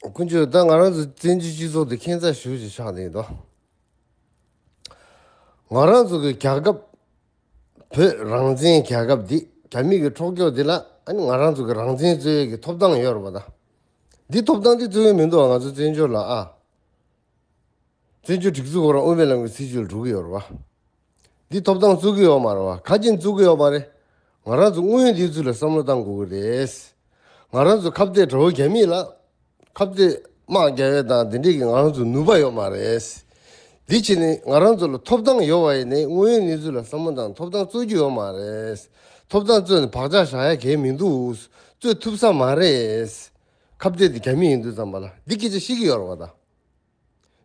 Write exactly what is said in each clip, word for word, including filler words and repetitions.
དཀོན་མཆོག་ད་ང་རང་ཚོ་བཙན་བྱོལ་སྤྱི་ཚོགས་དེ་ཁྱད་མཚར་ཞེ་པོ་ཅིག་ཆགས་བསྡད་འདུག་ང་རང་ཚོ་གི་རྒྱལ་ཁབ། བོད་རང་བཙན་རྒྱལ་ཁབ་འདི་རྒྱ་མི་གི་འཕྲོག་རྒྱུག་འདི་ལ་ཨ་ནི་ང་རང་ཚོ་གི་རང་བཙན་རྩོད་ཡས་ཀྱི་ཐོབ་ཐང་ཡོད་རེད་པ་ད། འདི་ཐོབ་ཐང་འདི་རྩོད་ཡས་མི་འདུག་བ། ང་ཚོ་བཙན་བྱོལ་ལ་ཨ། བཙན་བྱོལ་སྒྲིག་འཛུགས་ཁོ་རང་དབུ་མའི་ལམ་གྱི་སྲིད་བྱུས་ལ་འགྲོ་གི་ཡོད་རེད་པ། འདི་ཐོབ་ཐང་རྩོད་ཀྱི་ཡོད་མ་རེད་པ། ག་རེ་བྱས་ནས་རྩོད་ཀྱི་ཡོད་མ་རེད། ང་རང་ཚོ་དངོས་ཡོད་གནས་ཚུལ་ལ་བསམ་བློ་བཏང་དགོས་ཀྱི་རེད། ང་རང་ཚོ་ཁ་གཏད་དགྲ་བོ་རྒྱ་མི་ལ། ཁ་གཏད་དམག་རྒྱག་ཡས་དང་དེ་འདྲས་ཀྱི་ང་རང་ཚོ་ནུས་པ་ཡོད་མ་རེད། འདི་བྱས་ནས་ང་རང་ཚོ་ལ་ཐོབ་ཐང་ཡོད་པ་ཡིན་ནའི་དངོས་ཡོད་གནས་ཚུལ་ལ་བསམ་བློ་བཏང་ཐོབ་ཐང་རྩོད་རྒྱུ་ཡོད་མ་རེད། ཐོབ་ཐང་རྩོད་ནས་བག་ཆགས་བཞག་ཡ་གང་ཡང་མི་འདུག་རྩོད་ཐུབ་ས་མ་རེད། ཁ་གཏད་དེ་རྒྱ་མི་ཡིན་དུས་ཙམ་པ་ལ་འདི་སྐད་ཆ་བཤད་ཀྱི་ཡོད་རེད་པ་ད།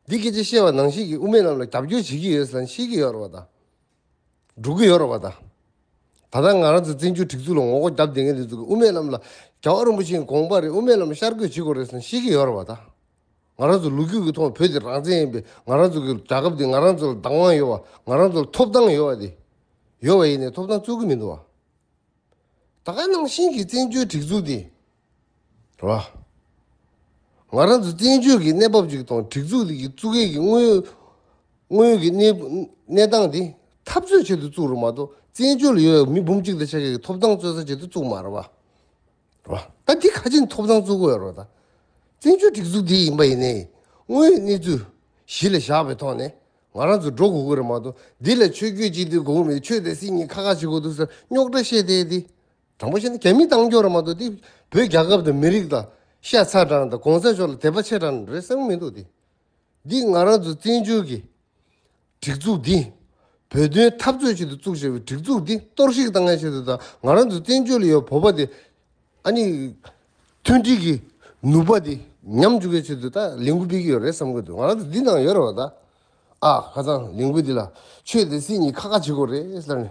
འདི་སྐད་ཆ་བཤད་པ་ནང་བཞིན་གྱི་དབུ་མའི་ལམ་ལ་རྒྱབ་སྐྱོར་བྱེད་ཀྱི་ཡོད་ཟེར་ནས་བཤད་ཀྱི་ཡོད་རེད་པ་ད། འགྲོ་གི་ཡོད་རེད་པ་ད། ད་ལྟ་ང་རང་ཚོ་བཙན་བྱོལ་སྒྲིག་འཛུགས་ལ་ངོ་རྒོལ་རྒྱབ་བསྡད་མཁན་དེ་ཚོ་གིས་དབུ་མའི་ལམ་ལ་རྒྱལ་བ་རིན་པོ་ཆེའི་དགོངས་པ་རེད། དབུ་མའི་ལམ་ལ་ཤར་བསྐྱོད་བྱེད་དགོས་རེད་ཟེར་ནས་བཤད་ཀྱི་ཡོད་རེད་པ་ད། ང་རང་ཚོ་ལོ་རྒྱུས་ཀྱི་ཐོག་བོད་དེ་རང་བཙན་ཡིན་པས། ང་རང་ཚོ་གི་རྒྱལ་ཁབ་དེ་ང་རང་ཚོ་ལ་བདག་དབང་ཡོད་པ། ང་རང་ཚོ་ལ་ཐོབ་ཐང་ཡོད་པ་དེ། ཡོད་པ་ཡིན་ནའི་ཐོབ་ཐང་རྩོད་ཀྱི་མི་འདུག་བ། ད་ག་ནང་བཞིན་གྱི་བཙན་བྱོལ་སྒྲིག་འཛུགས་དེ། རེད་བ། ང་རང་ཚོ་བཙན་བྱོལ་གྱི་གནས་བབ་ཅིག་དང་སྒྲིག་འཛུགས་དེ་གི་བཙུགས་མཁན་གྱི་དངོས་དངོས་ཡོད་ཀྱི་གནས་གནས་སྟངས་དེ་འཐབ་རྩོད་ཆེད་དུ་བཙུགས་རེད་མ་གཏོགས། བཙན་བྱོལ་ལ་ཡོད་པའི་མི་འབུམ་གཅིག་དང་ཕྱེད་ཀ་གི་ཐོབ་ཐང་རྩོད་ས་ཆེད་དུ་བཙུགས་མ་རེད་བ། རེད་བ། ད་འདི་ག་རེ་བྱས་ནས་ཐོབ་ཐང་རྩོད་དགོས་ཡོད་རེད་བ་ད། བཙན་བྱོལ་སྒྲིག་འཛུགས་འདི་ཡིན་པ་ཡིན་ནའི་དངོས་ཡོད་གནས་ཚུལ་གཞི་ལ་བཞག་པའི་ཐོག་ནས་ང་རང་ཚོ་འགྲོ་དགོས་ཀྱི་རེད་མ་གཏོགས། འདི་ལ་ཆོས་བརྒྱུད་གཅིག་སྡུད་དགོས་ཀྱི་མེད། ཆོས་དང་སྲིད་གཉིས་ཁ་ཁ་བྱེད་དགོས་འདུག་ཟེར་རྙོག་དྲ་བཤད་བསྡད་དེ། དྲང་པོ་བཤད་ན་རྒྱ་མིས་བཏང་རྒྱུ་རེད་མ་གཏོགས། དེ་བོད་རྒྱལ་ཁབ་དང་མི་རིགས་དང་ཤ་ཚ་དྲགས་དང་གོང་ས་མཆོག་ལ་དད་པ་ཆེ་དྲགས་རེད་བསམ་གྱི་མི་འདུག་དེ། འདི་ང་རང་ཚོ་བཙན་བྱོལ་གྱི་སྒྲིག་འཛུགས་འདི། བོད་དོན་འཐབ་རྩོད་ཆེད་དུ་བཙུགས་བྱས་པའི་སྒྲིག་འཛུགས་འདི་གཏོར་བཤིག་བཏང་ཡ་ཆེད་དུ་དང་། ང་རང་ཚོ་བཙན་བྱོལ་ལ་ཡོད་བོད་པ་དེ་ཨ་ནི་མཐུན་སྒྲིལ་གྱི་ནུས་པ་དེ་ཉམས་འཇུག་ཡ་ཆེད་དུ་ད་ལས་འགུལ་སྤེལ་གྱི་ཡོད་རེད་བསམ་གྱི་འདུག་ང་རང་ཚོ་འདི་ནང་ཡོད་རེད་བ་ད། ཨ་ཁ་སང་ལས་འགུལ་འདི་ལ་ཆོས་དང་སྲིད་གཉིས་ཁ་ཁ་བྱེད་དགོས་རེད་ཟེར་ནས་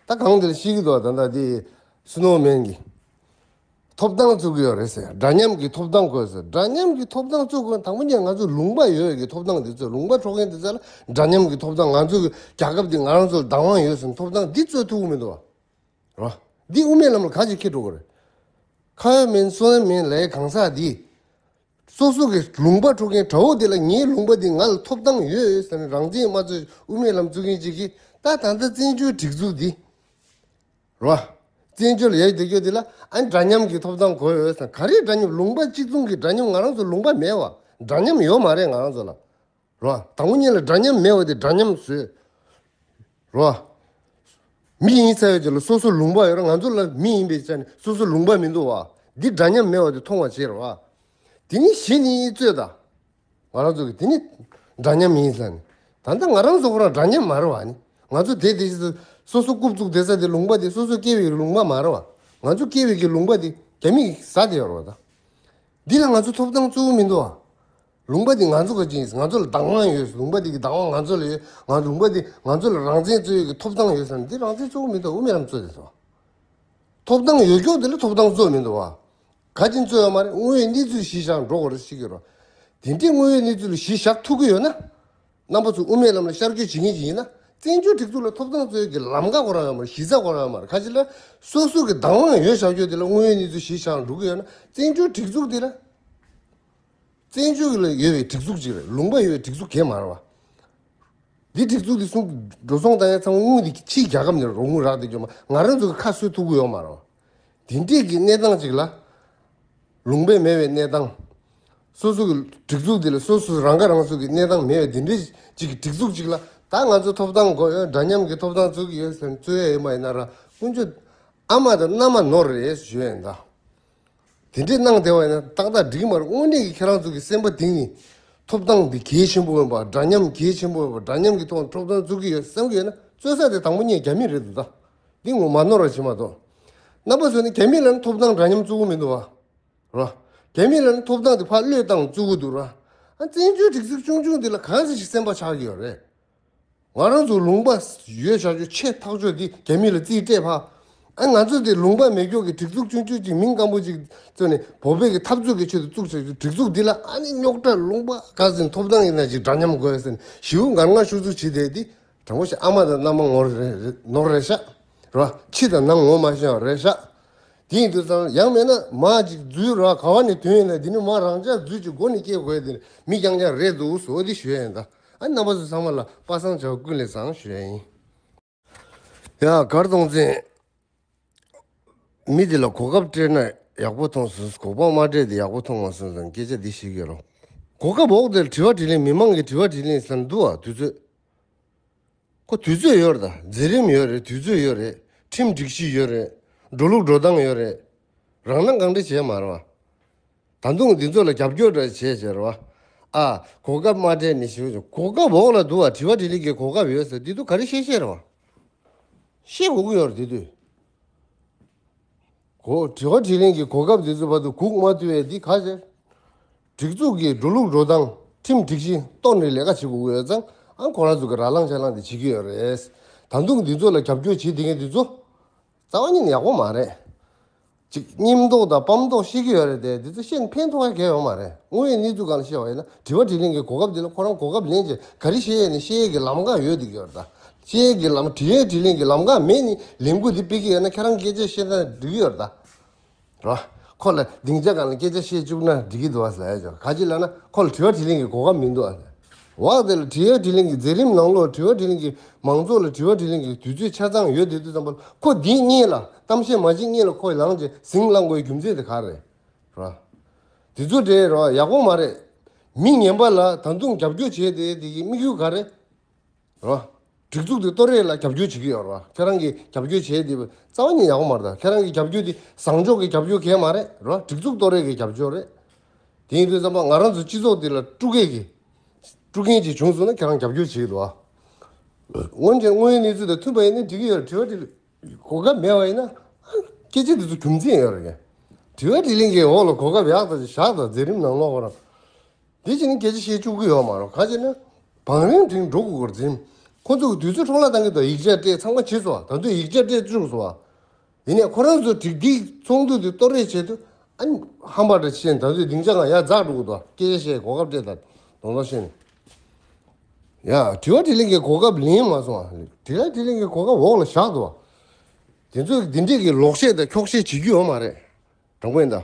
ད་གང་འདི་ལ་བཤད་ཀྱི་འདུག་བ། ད་ལྟ་འདི་སུ་ནོ་མེན་གྱི། ཐོབ་ཐང་རྩོད་ཀྱི་ཡོད་རེད་ཟེར། འདྲ་མཉམ་གྱི་ཐོབ་ཐང་དགོས་ཟེར། འདྲ་མཉམ་གྱི་ཐོབ་ཐང་རྩོད་དགོས་དང་པོ་ཉིད་ང་ཚོ་ལུང་པ་ཡོད་ཀྱི་ཐོབ་ཐང་དེ་ཚོ། ལུང་པ་འཕྲོག་མཁན་དེ་ཚོ་ལ་འདྲ་མཉམ་གྱི་ཐོབ་ཐང་། ང་ཚོ་གི་རྒྱལ་ཁབ་འདི་ང་རང་ཚོ་ལ་བདག་དབང་ཡོད་ཟེར་ཐོབ་ཐང་འདི་རྩོད་ཐུབ་ཀྱི་མི་འདུག་བ། རེད་བ། འདི་དབུ་མའི་ལམ་ལ་ག་ཅིག་འཁྱེར་འགྲོ་གི་རེད། ཁ་ཡོད་མིན་སོ་ཡོད་མིན་ལས་གང་ཟག་འདི། སོ་སོ་གི་ལུང་པ་འཕྲོག་མཁན་དགྲ་བོ་དེ་ལ་ངའི་ལུང་པ་འདི་ང་ལ་ཐོབ་ཐང་ཡོད་ཟེར་ནས་རང་བཙན་མ་རྩོད་དབུ་མའི་ལམ་རྩོད་མཁན་ཅིག་གིས་ད་ད་ལྟ་བཙན་བྱོལ་སྒྲིག་འཛུགས་འདི། རེད་བ། བཙན་བྱོལ་ལ་ཡོད་བསྡད་རྒྱུ་དེ་ལ་ཨ་ནི་འདྲ་མཉམ་གྱི་ཐོབ་ཐང་དགོས་ཡོད་ཟེར། ག་རེ་འདྲ་མཉམ། ལུང་པ་གཅིག་མཚུངས་ཀྱི་འདྲ་མཉམ། ང་རང་ཚོ་ལུང་པ་མེད་བ། འདྲ་མཉམ་ཡོད་མ་རེད་ང་རང་ཚོ་ལ། རེད་བ། དང་པོ་ཉིད་ལ་འདྲ་མཉམ་མེད་བ་དེ་འདྲ་མཉམ་བཟོས། རེད་བ། མི་ཡིན་ཚར་བའི་རྗེས་ལ་སོ་སོ་ལུང་པ་ཡོད་རེད། ང་ཚོ་ལ་མི་ཡིན་པའི་ཆ་ནས་སོ་སོ་ལུང་པ་མི་འདུག་བ། འདི་འདྲ་མཉམ་མེད་བ་དེ་མཐོང་བ་བྱེད་རེད་བ། དེ་ནི་གཞི་ནས་རྩོད་ད། ང་རང་ཚོ་གི་དེ་ནི་འདྲ་མཉམ་ཡིན་ཟེར་ནས། ད་ལྟ་ང་རང་ཚོ་ཁོ་རང་འདྲ་མཉམ་མ་རེད་བ་ནི། ང་ཚོ་དེ་དེ་བཞིན་དུ་སོ་སོ་རྐུབ་བཙུགས་བསྡད་ས་དེ་ལུང་པ་དེ་སོ་སོ་སྐྱེ་བའི་ལུང་པ་མ་རེད་བ། ང་ཚོ་སྐྱེ་བའི་གི་ལུང་པ་དེ་རྒྱ་མིས་ཟ་བསྡད་ཡོད་རེད་བ་ད། འདི་ལ་ང་ཚོ་ཐོབ་ཐང་རྩོད་ཀྱི་མི་འདུག་བ། ལུང་པ་འདི་ང་ཚོ་ག་ཅིག་ཡིན། ང་ཚོ་ལ་བདག་དབང་ཡོད། ལུང་པ་འདི་གི་བདག་དབང་ང་ཚོ་ལ་ཡོད། ང་ལུང་པ་འདི་ང་ཚོ་ལ་རང་བཙན་རྩོད་ཡས་ཀྱི་ཐོབ་ཐང་ཡོད་ཟེར་ནས་འདི་རང་བཙན་རྩོད་ཀྱི་མི་འདུག་དབུ་མའི་ལམ་རྩོད་དེ་སོ། ཐོབ་ཐང་ཡོད་ཀྱོག་དེ་ལ་ཐོབ་ཐང་རྩོད་མི་འདུག་བ། ག་ཅིག་རྩོད་ཡོད་མ་རེད། དངོས་ཡོད་གནས་ཚུལ་གཞིར་བཞག་འགྲོ་དགོས་རེད་ཟེར་གྱི་རོ། དེ་འདྲའི་དངོས་ཡོད་གནས་ཚུལ་ལ་གཞི་བཞག་ཐུབ་ཀྱི་ཡོད་ན། རྣམ་པ་ཚོ་དབུ་མའི་ལམ་ལ་ཤར་བསྐྱོད་བྱེད་མཁན་ཅིག་ཡིན་ན། བཙན་བྱོལ་སྒྲིག་འཛུགས་ལ་ཐོབ་ཐང་རྩོད་ཡས་ཀྱི་ལམ་ཁ་ཁོ་རང་ཡོད་མ་རེད། གཞི་རྩ་ཁོ་རང་ཡོད་མ་རེད། ཁ་ཅིག་ལ་སོ་སོ་གི་བདག་དབང་ཡོད་བཞག་རྒྱུ་དེ་ལ་དངོས་ཡོད་གནས་ཚུལ་གཞིར་བཞག་འགྲོ་གི་ཡོད་ན། བཙན་བྱོལ་སྒྲིག་འཛུགས་དེ་ལ། བཙན་བྱོལ་ལ་ཡོད་པའི་སྒྲིག་འཛུགས་ཅིག་རེད། ལུང་པ་ཡོད་པའི་སྒྲིག་འཛུགས་གང་ཡང་མ་རེད་བ། འདི་སྒྲིག་འཛུགས་འདི་གསུང་འགྲོ་སོང་བཏང་ཡ་ཚང་མ་དངུལ་འདི་ཕྱིའི་རྒྱལ་ཁབ་ནས་རོགས་དངུལ་རག་བསྡད་རྒྱུ་མ། ང་རང་ཚོ་གི་ཁ་གསོ་ཐུབ་ཀྱི་ཡོད་མ་རེད་བ། དེ་འདྲས་ཀྱི་གནས་སྟངས་ཅིག་ལ། ལུང་པ་མེད་པའི་གནས་སྟངས། སོ་སོ་གི་སྒྲིག་འཛུགས་འདི་ལ་སོ་སོ་རང་ཁ་རང་གསོ་གི་གནས་སྟངས་མེད་པའི་དེ་འདྲས་ཅིག་གི་སྒྲིག་འཛུགས་ཅིག་ལ། ད་ང་ཚོ་ཐོབ་ཐང་དགོས་ཡོད། འདྲ་མཉམ་གྱི་ཐོབ་ཐང་རྩོད་ཀྱི་ཡོད་ཟེར་ནས་རྩོད་ཡ་ཡོད་མ་ཡིན་ན་ར། དཀོན་མཆོག་ཨ་མ་དང་མནའ་མ་ནོར་རེད་ཞུ་ཡ་ཡིན་ད། དེ་འདྲས་གནང་བསྡད་པ་ཡིན་ན་ཏག་ཏག་འགྲིག་གི་མ་རེད། དངོས་གནས་ཀྱི་ཁྱེད་རང་ཚོ་གི་སེམས་པ་གཏིང་ནས་ཐོབ་ཐང་འདི་གལ་ཆེན་པོ་ཡིན་པ། འདྲ་མཉམ་གལ་ཆེན་པོ་ཡིན་པ། འདྲ་མཉམ་གྱི་ཐོག་ནས་ཐོབ་ཐང་རྩོད་ཀྱི་ཡོད་བསམ་གྱི་ཡོད་ན། རྩོད་ས་དེ་དང་པོ་ཉིད་རྒྱ་མི་རེད་འདུག་ད། འདི་ངོ་མ་ནོར་བ་བྱེད་མ་གཏོགས། རྣམ་པ་ཚོ་ནི་རྒྱ་མི་ལ་ནི་ཐོབ་ཐང་འདྲ་མཉམ་རྩོད་ཀྱི་མི་འདུག་བ། རེད་བ། རྒྱ་མི་ལ་ནི་ཐོབ་ཐང་དེ་ཕར་བློས་བཏང་རྩོད་ཀྱི་འདུག་ར། ཨ་བཙན་བྱོལ་སྒྲིག་འཛུགས་ཆུང་ཆུང་འདི་ལ་གང་ཟེར་ཞིག་སེམས་པ་ཆགས་ཀྱི་ཡོད་རེད། ང་རང་ཚོ་ལུང་པ་ཡོད་བཞག་རྒྱུ་ཆེ་ཐག་ཆོད་འདི་རྒྱ་མི་ལ་རྩིས་སྤྲད་ཕ། ཨ་ང་ཚོ་འདི་ལུང་པ་མེད་ཀྱོག་གི་སྒྲིག་འཛུགས་ཆུང་ཆུང་ཅིག་མིང་སྐམ་པོ་ཅིག་བཙོན་ནས་བོད་པའི་གི་འཐབ་རྩོད་ཀྱི་ཆེད་དུ་བཙུགས་བཞག་རྒྱུ་སྒྲིག་འཛུགས་འདི་ལ་ཨ་ནི་རྙོག་དྲ་ལུང་པ་ག་ཟིན་ཐོབ་ཐང་ཡིན་ན་ཅིག་འདྲ་མཉམ་དགོས་ཟེར་ནས་ཞེ་པོ་ངར་ངར་ཤུགས་རྩུབ་བྱེད་བསྡད་འདི། དྲང་པོ་བཤད་ཨ་མ་དང་མནའ་མ་ནོར་རེད་ཤག་རེད་བ། ཕྱི་དང་ནང་ངོ་མ་ཤེས་པ་རེད་ཤག་དེ་ཡིན་དུས་ཙང་ཡང་མེད་ན་མ་ཅིག་འཛུལ་ར་ག་བ་ནས་ཐོན་ཡིན་ན་དེ་ནི་མ་རང་ཅག་འཛུལ་ཅིག་སྒོ་ནས་སྐྱེལ་དགོས་དེ་མི་རྐྱང་རྐྱང་རེད་འདུག་བཟོ་དེ་ཞུ་ཡ་ཡིན་ད། ཨ་རྣམ་པ་ཚོ་ཚང་མ་ལ་པ་སངས་བྱ་བ་ཀུན་ལས་བཟང་ཞུ་ཡ་ཡིན། ཡ་གར་གཏོང་ཚེ། མི་དེ་ལ་གོ་སྐབས་སྤྲད་ན་ཡག་པོ་མཐོང་སོང་། གོ་སྐབས་མ་སྤྲད་དེ་ཡག་པོ་མཐོང་མ་སོང་ཙང་སྐད་ཆ་འདི་ཞིག་ཡོད་རོགས། གོ་སྐབས་འོག་དེར་དྲི་བ་དྲིས་ལན་མི་མང་གི་དྲི་བ་དྲིས་ལན་ཟེར་ན་འདུག་ཨ། དུས་ཚོད། ཁོ་དུས་ཚོད་ཡོད་རེད་ད། མཛད་རིམ་ཡོད་རེད། དུས་ཚོད་ཡོད་རེད། ཁྲིམས་སྒྲིག་གཞི་ཡོད་རེད། འགྲོ་ལུགས་འགྲོ་སྟངས་ཡོད་རེད། རང་སྣང་གང་འདྲ་བྱས་མ་རེད་བ། ད་དུང་འདི་ཚོ་ལ་རྒྱབ་སྐྱོར་འདྲ་བྱས་བྱས་རེད་བ། ཨ་གོ་སྐབས་མ་སྤྲད་ནས་ཞུ། གོ་སྐབས་འོག་ལ་འདུག་བ། དྲི་བ་དྲིས་ལན་གྱི་གོ་སྐབས་ཡོད་ཟེར་འདི་དུས་ག་རེ་བཤད་བཤད་རེད་བ། བཤད་དགོས་ཀྱི་ཡོད་རེད་འདི་དུས། གོ་དྲི་བ་དྲིས་ལན་གྱི་གོ་སྐབས་འདི་ཚོ་བར་དུ་སྒུག་མ་ཐུབ་པའི་འདི་ག་ཟེར། སྒྲིག་འཛུགས་ཀྱི་འགྲོ་ལུགས་འགྲོ་སྟངས་ཁྲིམས་སྒྲིག་གཞི་གཏོར་ནས་ལས་ཀ་བྱེད་དགོས་ཀྱི་ཡོད་ཙང་ཨ་ཁོ་རང་ཚོ་གི་ར་ལངས་ཆ་ལངས་དེ་བྱེད་ཀྱི་ཡོད་རེད། ད་དུང་འདི་ཚོ་ལ་རྒྱབ་སྐྱོར་བྱེད་བསྡད་མཁན་འདི་ཚོ། རྩ་བ་ཉིད་ནས་ཡག་པོ་མ་རེད། ཅིག་སྙེམས་མདོག་དང་སྤམ་མདོག་ཤེས་ཀྱི་ཡོད་རེད་དེ། འདི་ཚོ་བཤད་ནས་ཕན་ཐོགས་ཡ་གང་ཡང་ཡོད་མ་རེད། དངོས་ཡོད་གནས་ཚུལ་སྒང་ལ་བཤད་པ་ཡིན་ན་དྲི་བ་དྲིས་ལན་གྱི་གོ་སྐབས་འདི་ལ་ཁོ་རང་གོ་སྐབས་ལེན་བྱས་ག་རེ་བཤད་ཡས་ནས་བཤད་ཡས་ཀྱི་ལམ་ཁ་ཡོད་བསྡད་ཀྱི་ཡོད་རེད་ད། བཤད་ཡས་ཀྱི་ལམ། དྲི་བ་དྲིས་ལན་གྱི་ལམ་ཁ་མེད་ནས་ལས་འགུལ་འདི་སྤེལ་གྱི་ཡོད་ན་ཁྱེད་རང་སྐད་ཆ་བཤད་ན་འགྲིག་གི་ཡོད་རེད་ད། རོ། ཁོ་ལ་སྡིངས་ཆ་སྒང་ལ་སྐད་ཆ་བཤད་བཅུག་ན་འགྲིག་གི་འདུག་བ་ཟེར་ཡ་ཅོ། ག་ཅི་ལབ་ན་ཁོ་ལ་དྲི་བ་དྲིས་ལན་གྱི་གོ་སྐབས་མི་འདུག་ཨ། འོག་དེ་ལ་དྲི་བ་དྲིས་ལན་གྱི་མཛད་རིམ་ནང་ལོགས་དྲི་བ་དྲིས་ལན་གྱི་མང་ཚོགས་ལ་དྲི་བ་དྲིས་ལན་གྱི་དུས་ཚོད་ཆ་ཚང་ཡོད་དེ་དུས་ཙམ་པ་ལ་ཁོ་འདིའི་སྔོན་ལ་གཏམ་བཤད་མ་བྱེད་སྔོན་ལ་ཁོས་ལངས་བྱས་ཟིང་ལངས་དགོས་རྒྱུ་མཚན་དེ་ག་རེད། རོ། དེ་ཚོ་དེ་རོ་ཡག་པོ་མ་རེད། མི་ངན་པ་ལ་ད་དུང་རྒྱབ་སྐྱོར་བྱས་ཏེ་དེ་གི་དམིགས་ཡུལ་ག་རེད། རོ། སྒྲིག་འཛུགས་དེ་གཏོར་རེས་ལ་རྒྱབ་སྐྱོར་བྱེད་ཀྱི་ཡོད་རོ། ཁྱེད་རང་གིས་རྒྱབ་སྐྱོར་བྱས་དེ་རྩ་བ་ཉིད་ཡག་པོ་མ་རེད་ད། ཁྱེད་རང་གི་རྒྱབ་སྐྱོར་དེ་བཟང་ཕྱོགས་ཀྱི་རྒྱབ་སྐྱོར་གང་ཡང་མ་རེད་རོ། སྒྲིག་འཛུགས་གཏོར་རེས་ཀྱི་རྒྱབ་སྐྱོར་རེད། དེ་ཡིན་དུས་ཙམ་པ་ང་རང་ཚོ་སྤྱི་ཚོགས་འདི་ལ་དཀྲུག་མཁན་གྱི་དཀྲུག་མཁན་ཅིག་བྱུང་སོང་ན་ཁྱེད་རང་རྒྱབ་སྐྱོར་བྱེད་ཀྱི་འདུག་ཨ། སྔོན་ཆད་དངོས་ཡོད་གནས་ཚུལ་དང་མཐུན་པ་ཡིན་ན་འགྲིག་གི་ཡོད་རེད། དྲི་བ་དྲིས་གོ་སྐབས་མེད་པ་ཡིན་ན་སྐད་ཆ་འདི་ཚོ་རྒྱུ་མཚན་ཡོད་རེད། དྲི་བ་དྲིས་ལན་གྱི་འོག་ལ་གོ་སྐབས་ཡག་ཙམ་ཞིག་བཞག་དང་མཛད་རིམ་ནང་ལོགས་ཁོ་རང་། དེ་བྱས་ནས་སྐད་ཆ་བཤད་བཅུག་གི་ཡོད་མ་རེད། ག་ཅི་ན། བང་རིམ་བསྒྲིགས་འགྲོ་དགོས་ཀྱི་རེད། ཁོ་ཚོ་གི་དུས་ཚོད་འཕྲོ་བརླག་བཏང་གི་འདུག་ཡིག་ཆ་སྤྲད་ཚང་མ་བྱས་སོང་། ད་དུང་ཡིག་ཆ་སྤྲད་བཅུག་སོང་། ཡིན་ནའི་ཁོ་རང་ཚོ་སྒྲིག་འདིའི་ཚོགས་འདུ་དེ་གཏོར་རེས་བྱས་དུས་ཨ་ནི་ཧམ་པ་འདྲ་བྱས་ནས་ད་དུང་སྡིངས་ཆ་སྒང་ཡར་འཛེགས་འགྲོ་གི་འདུག་སྐད་ཆ་བཤད་གོ་སྐབས་སྤྲད་དང་དོན་དག་བཤད་ནས། ཡ་དྲི་བ་དྲིས་ལན་གྱི་གོ་སྐབས་ལེན་མ་སོང་། དྲི་བ་དྲིས་ལན་གྱི་གོ་སྐབས་འོག་ལ་བཞག་འདུག་དེ་ཚོས་འདི་འདྲས་ཀྱི་ལོག་བཤད་དང་འཁྱོག་བཤད་བྱེད་རྒྱུ་ཡོད་མ་རེད། དྲང་པོ་ཡིན་ད།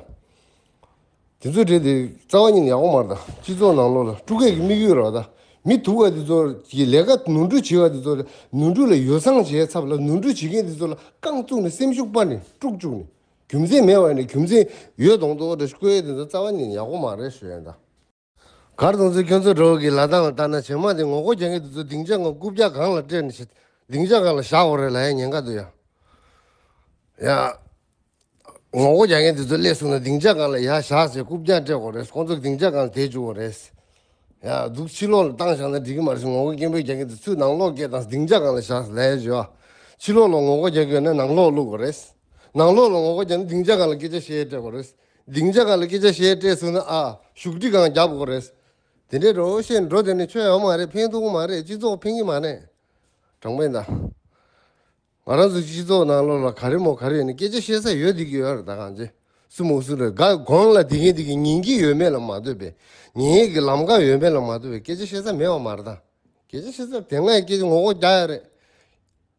དེ་ཚོའི་གྲས་དེ་རྩ་བ་ཉིད་ནས་ཡག་པོ་མ་རེད་ད། སྤྱི་ཚོགས་ནང་ལོགས་ལ་དཀྲུག་མཁན་གྱི་དམིགས་ཡུལ་རེད་བ་ད། མི་སྡུག་པ་དེ་ཚོ་གི་ལས་ཀ་ནོར་འཁྲུལ་བྱེད་པ་དེ་ཚོ་ལ་ནོར་འཁྲུལ་ལ་ཡོ་བསྲང་བྱས་ཚབ་ལ་ནོར་འཁྲུལ་བྱེད་མཁན་དེ་ཚོ་ལ་རྐང་བཙུགས་ནས་སེམས་ཤུགས་སྤར་ནས་དཀྲུག་བཅུག་ནས་རྒྱུ་མཚན་མེད་པ་ནས་རྒྱུ་མཚན་ཡོད་མདོག་མདོག་འདྲ་ཞིག་བཀོད་ཡས་དེ་ཚོ་རྩ་བ་ཉིད་ནས་ཡག་པོ་མ་རེད་ཞུ་ཡ་ཡིན་ད། གར་གཏོང་ཚེ་ཁྱོད་ཚོ་འགྲོ་གི་ལ་དང་ལ་ལྟ་ན་བྱེ་མ་དེ་ངོ་རྒོལ་རྒྱག་མཁན་དེ་ཚོ་སྡིངས་ཆ་སྒང་རྐུབ་བཀྱག་སྒང་ལ་སྤྲད་ནས་སྡིངས་ཆ་སྒང་ལ་བཞག་དགོས་རེད་ལབ་ཡ་ཉེན་ཁ་འདུག་ཡ། ཡ། ངོ་རྒོལ་རྒྱག་མཁན་དེ་ཚོ་སླེབས་སོང་ན་སྡིངས་ཆ་སྒང་ལ་ཡར་བཞག་ཟེར་རྐུབ་བཀྱག་སྤྲད་དགོས་རེད། ཁོང་ཚོ་སྡིངས་ཆ་སྒང་ལ་བསྡད་བཅུག་དགོས་རེད། ཡ་འདུག་ཕྱི་ལོགས་ལ་བཏང་བཞག་ན་འགྲིག་གི་མ་རེད་ཟེར། ངོ་རྒོལ་སྐད་འབོད་རྒྱག་མཁན་དེ་ཚོས་ནང་ལོགས་སྐད་བཏང་སྡིངས་ཆ་སྒང་ལ་བཞག་ལབ་ཡ་བྱོས་ཨ། ཕྱི་ལོགས་ལ་ངོ་རྒོལ་རྒྱག་གི་ཡོད་ན་ནང་ལོགས་བླུག་དགོས་རེད། ནང་ལོགས་ལ་ངོ་རྒོལ་རྒྱག་ན་སྡིངས་ཆ་སྒང་ལ་སྐད་ཆ་བཤད་སྤྲད་དགོས་རེད། སྡིངས་ཆ་སྒང་ལ་སྐད་ཆ་བཤད་སྤྲད་སོང་ན་ཨ་བཞུགས་ཁྲི་སྒང་རྒྱབ་དགོས་རེད། དེ་འདྲའི་འགྲོ་བཤད་འགྲོ་དེ་ནི་ཆོས་ཡོད་མ་རེད། ཕན་ཐོགས་མ་རེད། སྤྱི་ཚོགས་ཕན་གྱི་མ་རེད། དྲང་པོ་ཡིན་ད། ང་རང་ཚོ་སྤྱི་ཚོགས་ནང་ལོགས་ལ་ག་རེ་མོ་ག་རེ་ཡོད་ནི་སྐད་ཆ་བཤད་ས་ཡོད་དེ་གི་ཡོད་རེད་ད། གང་ཅི་སུ་མོ་སུ་རེད་ག་གོང་ལ་དེ་གིན་དེ་གིན་ཉན་གི་ཡོད་མེད་ལ་མ་ལྟོས་པའི་ཉན་ཡས་ཀྱི་ལམ་ཁ་ཡོད་མེད་ལ་མ་ལྟོས་པའི་སྐད་ཆ་བཤད་ས་མེད་པ་མ་རེད་ད། སྐད་ཆ་བཤད་ས་དེ་སྔ་ཡི་སྐད་ཆ་ངོ་རྒོལ་རྒྱག་ཡ་རེད།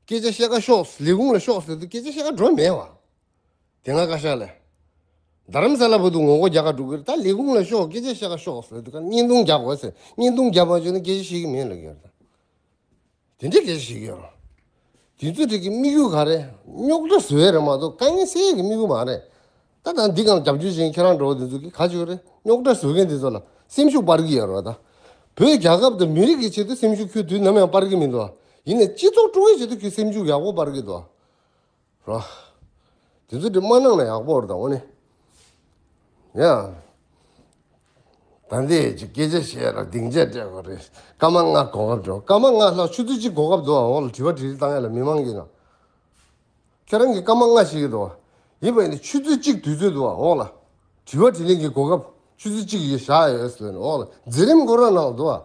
སྐད་ཆ་བཤད་ག་ཤོག་ལས་ཁུངས་ལ་ཤོག་ཟེར་དུས་སྐད་ཆ་བཤད་ག་འགྲོ་མེད་བ། དེ་སྔ་བཀའ་ཤག་ལས། རྡ་རམ་ས་ལ་བར་དུ་ངོ་རྒོལ་རྒྱག་ག་འགྲོ་གི་རེད། ད་ལས་ཁུངས་ལ་ཤོག་སྐད་ཆ་བཤད་ག་ཤོག་ཟེར་དུས་ཀ་བརྙན་ཐུང་རྒྱག་དགོས་ཟེར། བརྙན་ཐུང་རྒྱག་པ་བྱུང་ན་སྐད་ཆ་བཤད་ཀྱི་མེད་ལབ་ཀྱི་ཡོད་རེད་ད། དེ་འདྲའི་སྐད་ཆ་བཤད་ཀྱི་ཡོད་རེད། དེ་ཚོ་དེ་གི་དམིགས་ཡུལ་ག་རེ། རྙོག་དྲ་བཟོ་ཡ་རེད་མ་གཏོགས་དཀའ་ངལ་སེལ་ཡ་གི་དམིགས་ཡུལ་མ་རེད། ད་ད་འདི་གང་རྒྱབ་སྐྱོར་བྱེད་མཁན་ཁྱེད་རང་འདྲ་བོ་དེ་ཚོ་གིས་ག་བྱེད་ཀྱི་རེད། རྙོག་དྲ་བཟོ་མཁན་དེ་ཚོ་ལ་སེམས་ཤུགས་སྤར་གྱི་ཡོད་རེད་བ་ད། བོད་རྒྱལ་ཁབ་དང་མི་རིགས་ཀྱི་ཆེད་དུ་སེམས་ཤུགས་ཁྱོད་དུས་ནམ་ཡང་སྤར་གྱི་མི་འདུག་བ། ཡིན་ནའི་སྤྱི་ཚོགས་དཀྲུག་ཡའི་ཆེད་དུ་ཁྱོད་སེམས་ཤུགས་ཡག་པོ་སྤར་གྱི་འདུག་བ། རོ། དེ་ཚོ་དེ་མ་གནང་ན་ཡག་པོ་རེད་ད་འོ་ནི། ཡ། ད་འདི་ཅིག་སྐད་ཆ་བཤད་ལ་སྡིངས་ཆ་སྤྲད་དགོས་རེད། སྐར་མ་ལྔ་གོ་སྐབས་འགྲོ། སྐར་མ་ལྔ་ལྷག་ཆུ་ཚོད་གཅིག་གོ་སྐབས་འདུག་ཨ། འོག་ལ་དྲི་བ་དྲིས་ལན་བཏང་ཡ་ལ་མི་མང་གིས་ན། ཁྱེད་རང་གིས་སྐར་མ་ལྔ་ཞིག་གི་འདུག་ཨ། ཡིན་པ་ཡིན་ན་ཆུ་ཚོད་གཅིག་དུས་ཚོད་འདུག་ཨ། འོག་ལ། དྲི་བ་དྲིས་ལན་གྱི་གོ་སྐབས་ཆུ་ཚོད་གཅིག་ཡི་བཞག་ཡོད་ཟེར་ནས་འོག་ལ་མཛད་རིམ་ཁོ་རང་ནང་འདུག་ཨ།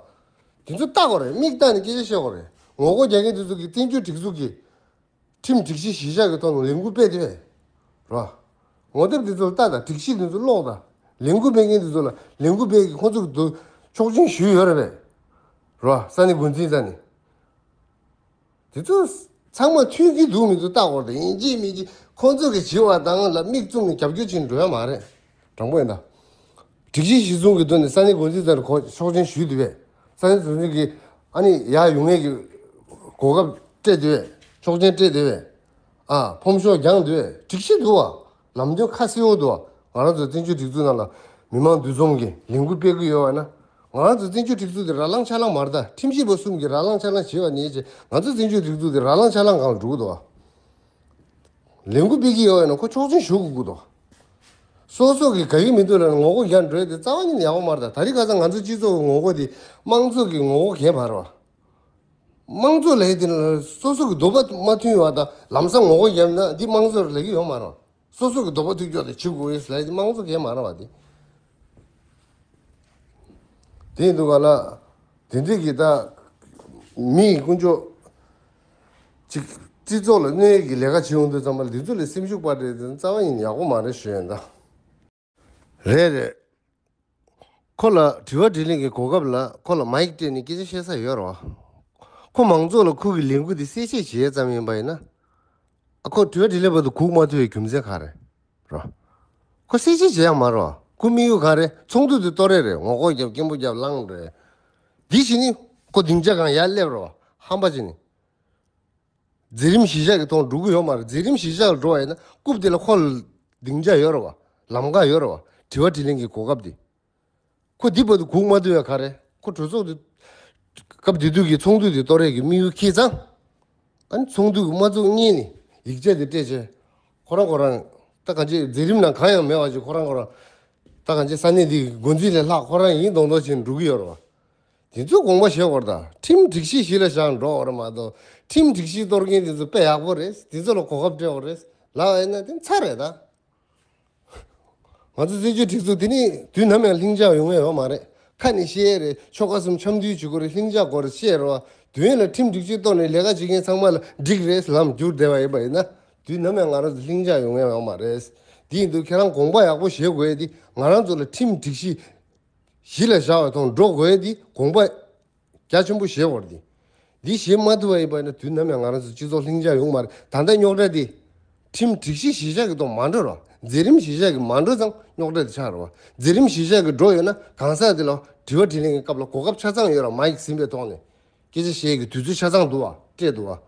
དེ་ཚོ་ལྟ་དགོས་རེད། མིག་ལྟ་ནས་སྐད་ཆ་བཤད་དགོས་རེད། ངོ་རྒོལ་རྒྱག་མཁན་དེ་ཚོ་གི་བཙན་བྱོལ་སྒྲིག་འཛུགས་ཀྱི། ཁྲིམས་སྒྲིག་གཞི་གཞི་བཞག་གི་ཐོག་ནས་ལས་འགུལ་སྤེལ་ཏེ་རེད། རོ། ངོ་དེབ་དེ་ཚོ་ལ་ལྟ་དང་། སྒྲིག་གཞི་དེ་ཚོ་ཀློག་དང་། ལས་འགུལ་སྤེལ་མཁན་དེ་ཚོ་ལ་ལས་འགུལ་སྤེལ་གི་ཁོ་ཚོ་གི་དུ་ཆོག་མཆན་ཞུས་ཡོད་རེད་པས། རོ། ས་གནས་འགོ་འཛིན་ས་ནས། དེ་ཚོ་ ཚང་མ་མཐུན་གྱི་འདུག་མི་འདུག་བལྟ་དགོས་རེད། ཡིན་གཅིག་མིན་གཅིག་ཁོང་ཚོ་གི་བྱེད་པ་དང་ལ་མིག་བཙུམ་ནས་རྒྱབ་སྐྱོར་བྱེད་འགྲོ་ཡ་མ་རེད། དྲང་པོ་ཡིན་ད། སྒྲིག་གཞི་གཞི་བཟུང་གི་ཐོག་ནས་ས་གནས་འགོ་འཛིན་ཚོར་གོ་ཆོག་མཆན་ཞུས་འདུག་པས། ས་གནས་འགོ་འཛིན་གྱི་ཨ་ནི་ཡར་ཡོང་མཁན་གྱི་གོ་སྐབས་སྤྲད་འདུག་པས། ཆོག་མཆན་སྤྲད་འདུག་པས། ཨ་ཕོམ་ཤོག་བརྒྱངས་འདུག་པས། སྒྲིག་གཞི་འདུག་བ། ལམ་སྟོན་ཁ་གསལ་བོ་འདུག་བ། ང་རང་ཚོ་བཙན་བྱོལ་སྒྲིག་འཛུགས་ནང་ལ་མི་མང་འདུ་འཛོམས་ཀྱི་ལས་འགུལ་སྤེལ་གི་ཡོད་བ་ན། ང་རང་ཚོ་བཙན་བྱོལ་སྒྲིག་འཛུགས་དེ་ར་ལངས་ཆ་ལངས་མ་རེད་ད། ཁྲིམས་ཞིབ་པ་གསུམ་གྱིས་ར་ལངས་ཆ་ལངས་བྱེད་པ་ནས་ཆེ་ང་ཚོ་བཙན་བྱོལ་སྒྲིག་འཛུགས་དེ་ར་ལངས་ཆ་ལངས་སྒང་ལ་འགྲོ་གི་འདུག་བ། ལས་འགུལ་སྤེལ་གྱི་ཡོད་ན་ཁོ་ཆོག་མཆན་ཞུ་དགོས་ཀྱི་འདུག་སོ་སོ་གི་དགའ་གི་མི་འདུག་ལབ་ན་ངོ་རྒོལ་རྒྱག་འགྲོ་ཡ་དེ་རྩ་བ་ཉིད་ནས་ཡག་པོ་མ་རེད་ད། ད་རེས་ཁ་སང་ང་ཚོ་སྤྱི་ཚོགས་ཀྱི་ངོ་རྒོལ་དེ་དམངས་གཙོ་གི་ངོ་རྒོལ་གང་ཡང་མ་རེད་བ། དམངས་གཙོ་ལབ་ཡ་དེ་ལ་སོ་སོ་གི་འདོད་པ་མ་མཐུན་བ་དང་ལམ་སང་ངོ་རྒོལ་བརྒྱབ་ན་འདི་དམངས་གཙོ་ལབ་ཀྱི་ཡོད་མ་རེད་བ། སོ་སོ་གི་འདོད་པ་མཐུན་ཕྱོགས་དེ་བྱེད་དགོས་ལབ་ཡ་དེ་དམངས་གཙོ་གང་ཡང་མ་རེད་བ་དེ། དེ་ཡིན་དུས་ག་ལ། དེ་འདྲས་ཀྱི་ད། མི་ཡི་དཀོན་མཆོག་ཅིག་སྤྱི་ཚོགས་ལ་གནོད་ཡས་ཀྱི་ལས་ཀ་བྱེད་ཡོང་དུས་ཙམ་པ་ལ་འདི་ཚོ་ལ་སེམས་ཤུགས་སྤར་རེད་དེ་རྩ་བ་ཉིད་ཡག་པོ་མ་རེད་ཞུ་ཡ་ཡིན་ད། རེད་རེད། ཁོ་ལ་དྲི་བ་དྲིས་ལན་གྱི་གོ་སྐབས་ལ་ཁོ་ལ་མའིག་སྤྲད་ནས་སྐད་ཆ་བཤད་ས་ཡོད་རེད་བ། ཁོ་མང་ཚོགས་ལ་ཁོ་གི་ལས་འགུལ་འདི་གསལ་བཤད་བྱེད་ཡས་ཙམ་ཡིན་པ་ཡིན་ན། ཨ་ཁོ་དྲི་བ་དྲིས་ལན་བར་དུ་སྒུག་མ་ཐུབ་པའི་རྒྱུ་མཚན་ག་རེ་རོ། ཁོ་གསལ་བཤད་བྱེད་ཡག་མ་རོ། ཁོ་དམིགས་ཡུལ་ག་རེ། ཚོགས་འདུ་དེ་གཏོར་ཡས་རེད། ངོ་རྒོལ་རྒྱབ་སྐད་འབོད་རྒྱབ་ལངས་རེད། འདི་བྱས་ནི་ཁོ་སྡིངས་ཆ་སྒང་ཡར་སླེབས་རོ། ཧམ་པ་བྱས་ནི། མཛད་རིམ་གཞིར་བཞག་གི་ཐོག་འགྲོ་གི་ཡོད་མ་རེད། མཛད་རིམ་གཞིར་བཞག་ལ་འགྲོ་བ་ཡིན་ན་རྐུབ་དེ་ལ་ཁོ་ལ་སྡིངས་ཆ་ཡོད་རེད་བ། ལམ་ཁ་ཡོད་རེད་བ། དྲི་བ་དྲིས་ལན་གྱི་གོ་སྐབས་དེ། ཁོ་འདི་བར་དུ་སྒུག་མ་ཐུབ་ཡ་ག་རེ། ཁོ་གྲོས་ཚོགས་དེ་སྐབས་དེ་དུས་ཀྱི་ཚོགས་འདུ་དེ་གཏོར་ཡས་ཀྱི་དམིགས་ཡུལ་ཁེལ་ཙང་། ཨ་ནི་ཚོགས་འདུ་གི་དམངས་གཙོ་གཉིས་ནི་ཡིག་ཆ་དེ་སྤྲད་བྱས། ཁོ་རང་ཁོ་རང་ད་གང་ཅི་མཛད་རིམ་ནང་གང་ཡང་མེད་པ་ཅིག་ཁོ་རང་ཁོ་རང་ད་གང་ཅི་ས་གནས་འདི་གི་འགོ་འཛིན་ལས་ལྷག་ཁོ་རང་ཡིན་མདོག་མདོག་བྱས་ནས་འགྲོ་གི་ཡོད་རེད་བ། དེ་ཚོ་དགོངས་པ་བཞེས་དགོས་རེད་ད། ཁྲིམས་སྒྲིག་གཞི་གཞི་ལ་བཞག་འགྲོ་དགོས་རེད་མ་གཏོགས། ཁྲིམས་སྒྲིག་གཞི་གཏོར་མཁན་དེ་ཚོ་དཔེ་ཡག་པོ་རེད། དེ་ཚོ་ལ་གོ་སྐབས་སྤྲད་དགོས་རེད་ལབ་པ་ཡིན་ན་དེ་ཚར་རེད་ད། ང་ཚོ་བཙན་བྱོལ་སྒྲིག་འཛུགས་འདི་ནི་དུས་ནམ་ཡང་ལྷིང་འཇགས་ཡོང་ཡ་ཡོད་མ་རེད། ཁ་ནས་བཤད་ཡ་རེད། ཆོལ་ཁ་གསུམ་འཆམ་མཐུན་བྱེད་དགོས་རེད། ལྷིང་འཇགས་དགོས་རེད་བཤད་རེད་བ། དུས་ཡུན་ལ་ཁྲིམས་སྒྲིག་གཞི་གཏོར་ནས་ལས་ཀ་བྱེད་མཁན་ཚང་མ་ལ་འགྲིག་རེད་ལམ་བསྒྱུར་བསྡད་པ་ཡིན་པ་ཡིན་ན། དུས་ནམ་ཡང་ང་རང་ཚོ་ལྷིང་འཇགས་ཡོང་ཡ་ཡོད་མ་རེད། དེ་ཡིན་དུས་ཁྱེད་རང་དགོངས་པ་ཡག་པོ་བཞེས་དགོས་ཡ་དེ་ང་རང་ཚོ་ལ་ཁྲིམས་སྒྲིག་གཞི་གཞི་ལ་བཞག་པའི་ཐོག་འགྲོ་དགོས་ཡ་དེ་དགོངས་པ་རྒྱ་ཆེན་པོ་བཞེས་དགོས་རེད་དེ། འདི་བཞེས་མ་ཐུབ་པ་ཡིན་པ་ཡིན་ན་དུས་ནམ་ཡང་ང་རང་ཚོ་སྤྱི་ཚོགས་ལྷིང་འཇགས་ཡོང་མ་རེད། ད་ལྟ་རྙོག་དྲ་དེ་ཁྲིམས་སྒྲིག་གཞི་གཞིར་བཞག་གི་ཐོག་མ་འགྲོ་རོགས། མཛད་རིམ་གཞིར་བཞག་གི་མ་འགྲོ་ཙང་རྙོག་དྲ་དེ་ཆགས་རོགས། མཛད་རིམ་གཞིར་བཞག་གི་འགྲོ་ཡོད་ན་གང་ཟག་དེ་ལ་དྲི་བ་དྲིས་ལན་གྱི་སྐབས་ལ་གོ་སྐབས་ཆ་ཚང་ཡོད་ར། མ་ཡིག་ཟིན་པའི་ཐོག་ནས་སྐད་ཆ་བཤད་ཀྱི་དུས་ཚོད་ཆ་ཚང་འདུག་བ་སྤྲད་འདུག་བ།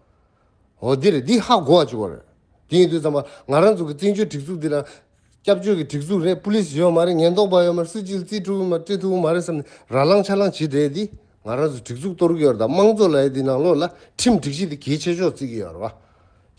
འོ་འདི་རེད། འདི་ཧ་གོ་བ་བྱེད་དགོས་རེད། དེ་ཡིན་དུས་ཙམ་པ་ང་རང་ཚོ་གི་བཙན་བྱོལ་སྒྲིག་འཛུགས་འདི་ལ་སྐྱབས་བཅོལ་གྱི་སྒྲིག་འཛུགས་རེད། པུ་ལིས་ཡོད་མ་རེད། ཉེན་རྟོག་པ་ཡོད་མ་རེད། སྲིད་སྤྱི་ལ་རྩིས་སྤྲོད་ཐུབ་མ་སྤྲད་ཐུབ་མ་རེད་བསམ་ནས་ར་ལངས་ཆ་ལངས་བྱེད་བསྡད་དེ་ང་རང་ཚོ་སྒྲིག་འཛུགས་གཏོར་གི་ཡོད་རེད། ད་དམངས་གཙོ་ལབ་ཡ་འདི་ནང་ལོགས་ལ་ཁྲིམས་སྒྲིག་གཞི་འདི་གལ་ཆེ་ཤོས་བརྩི་གི་ཡོད་རེད་བ།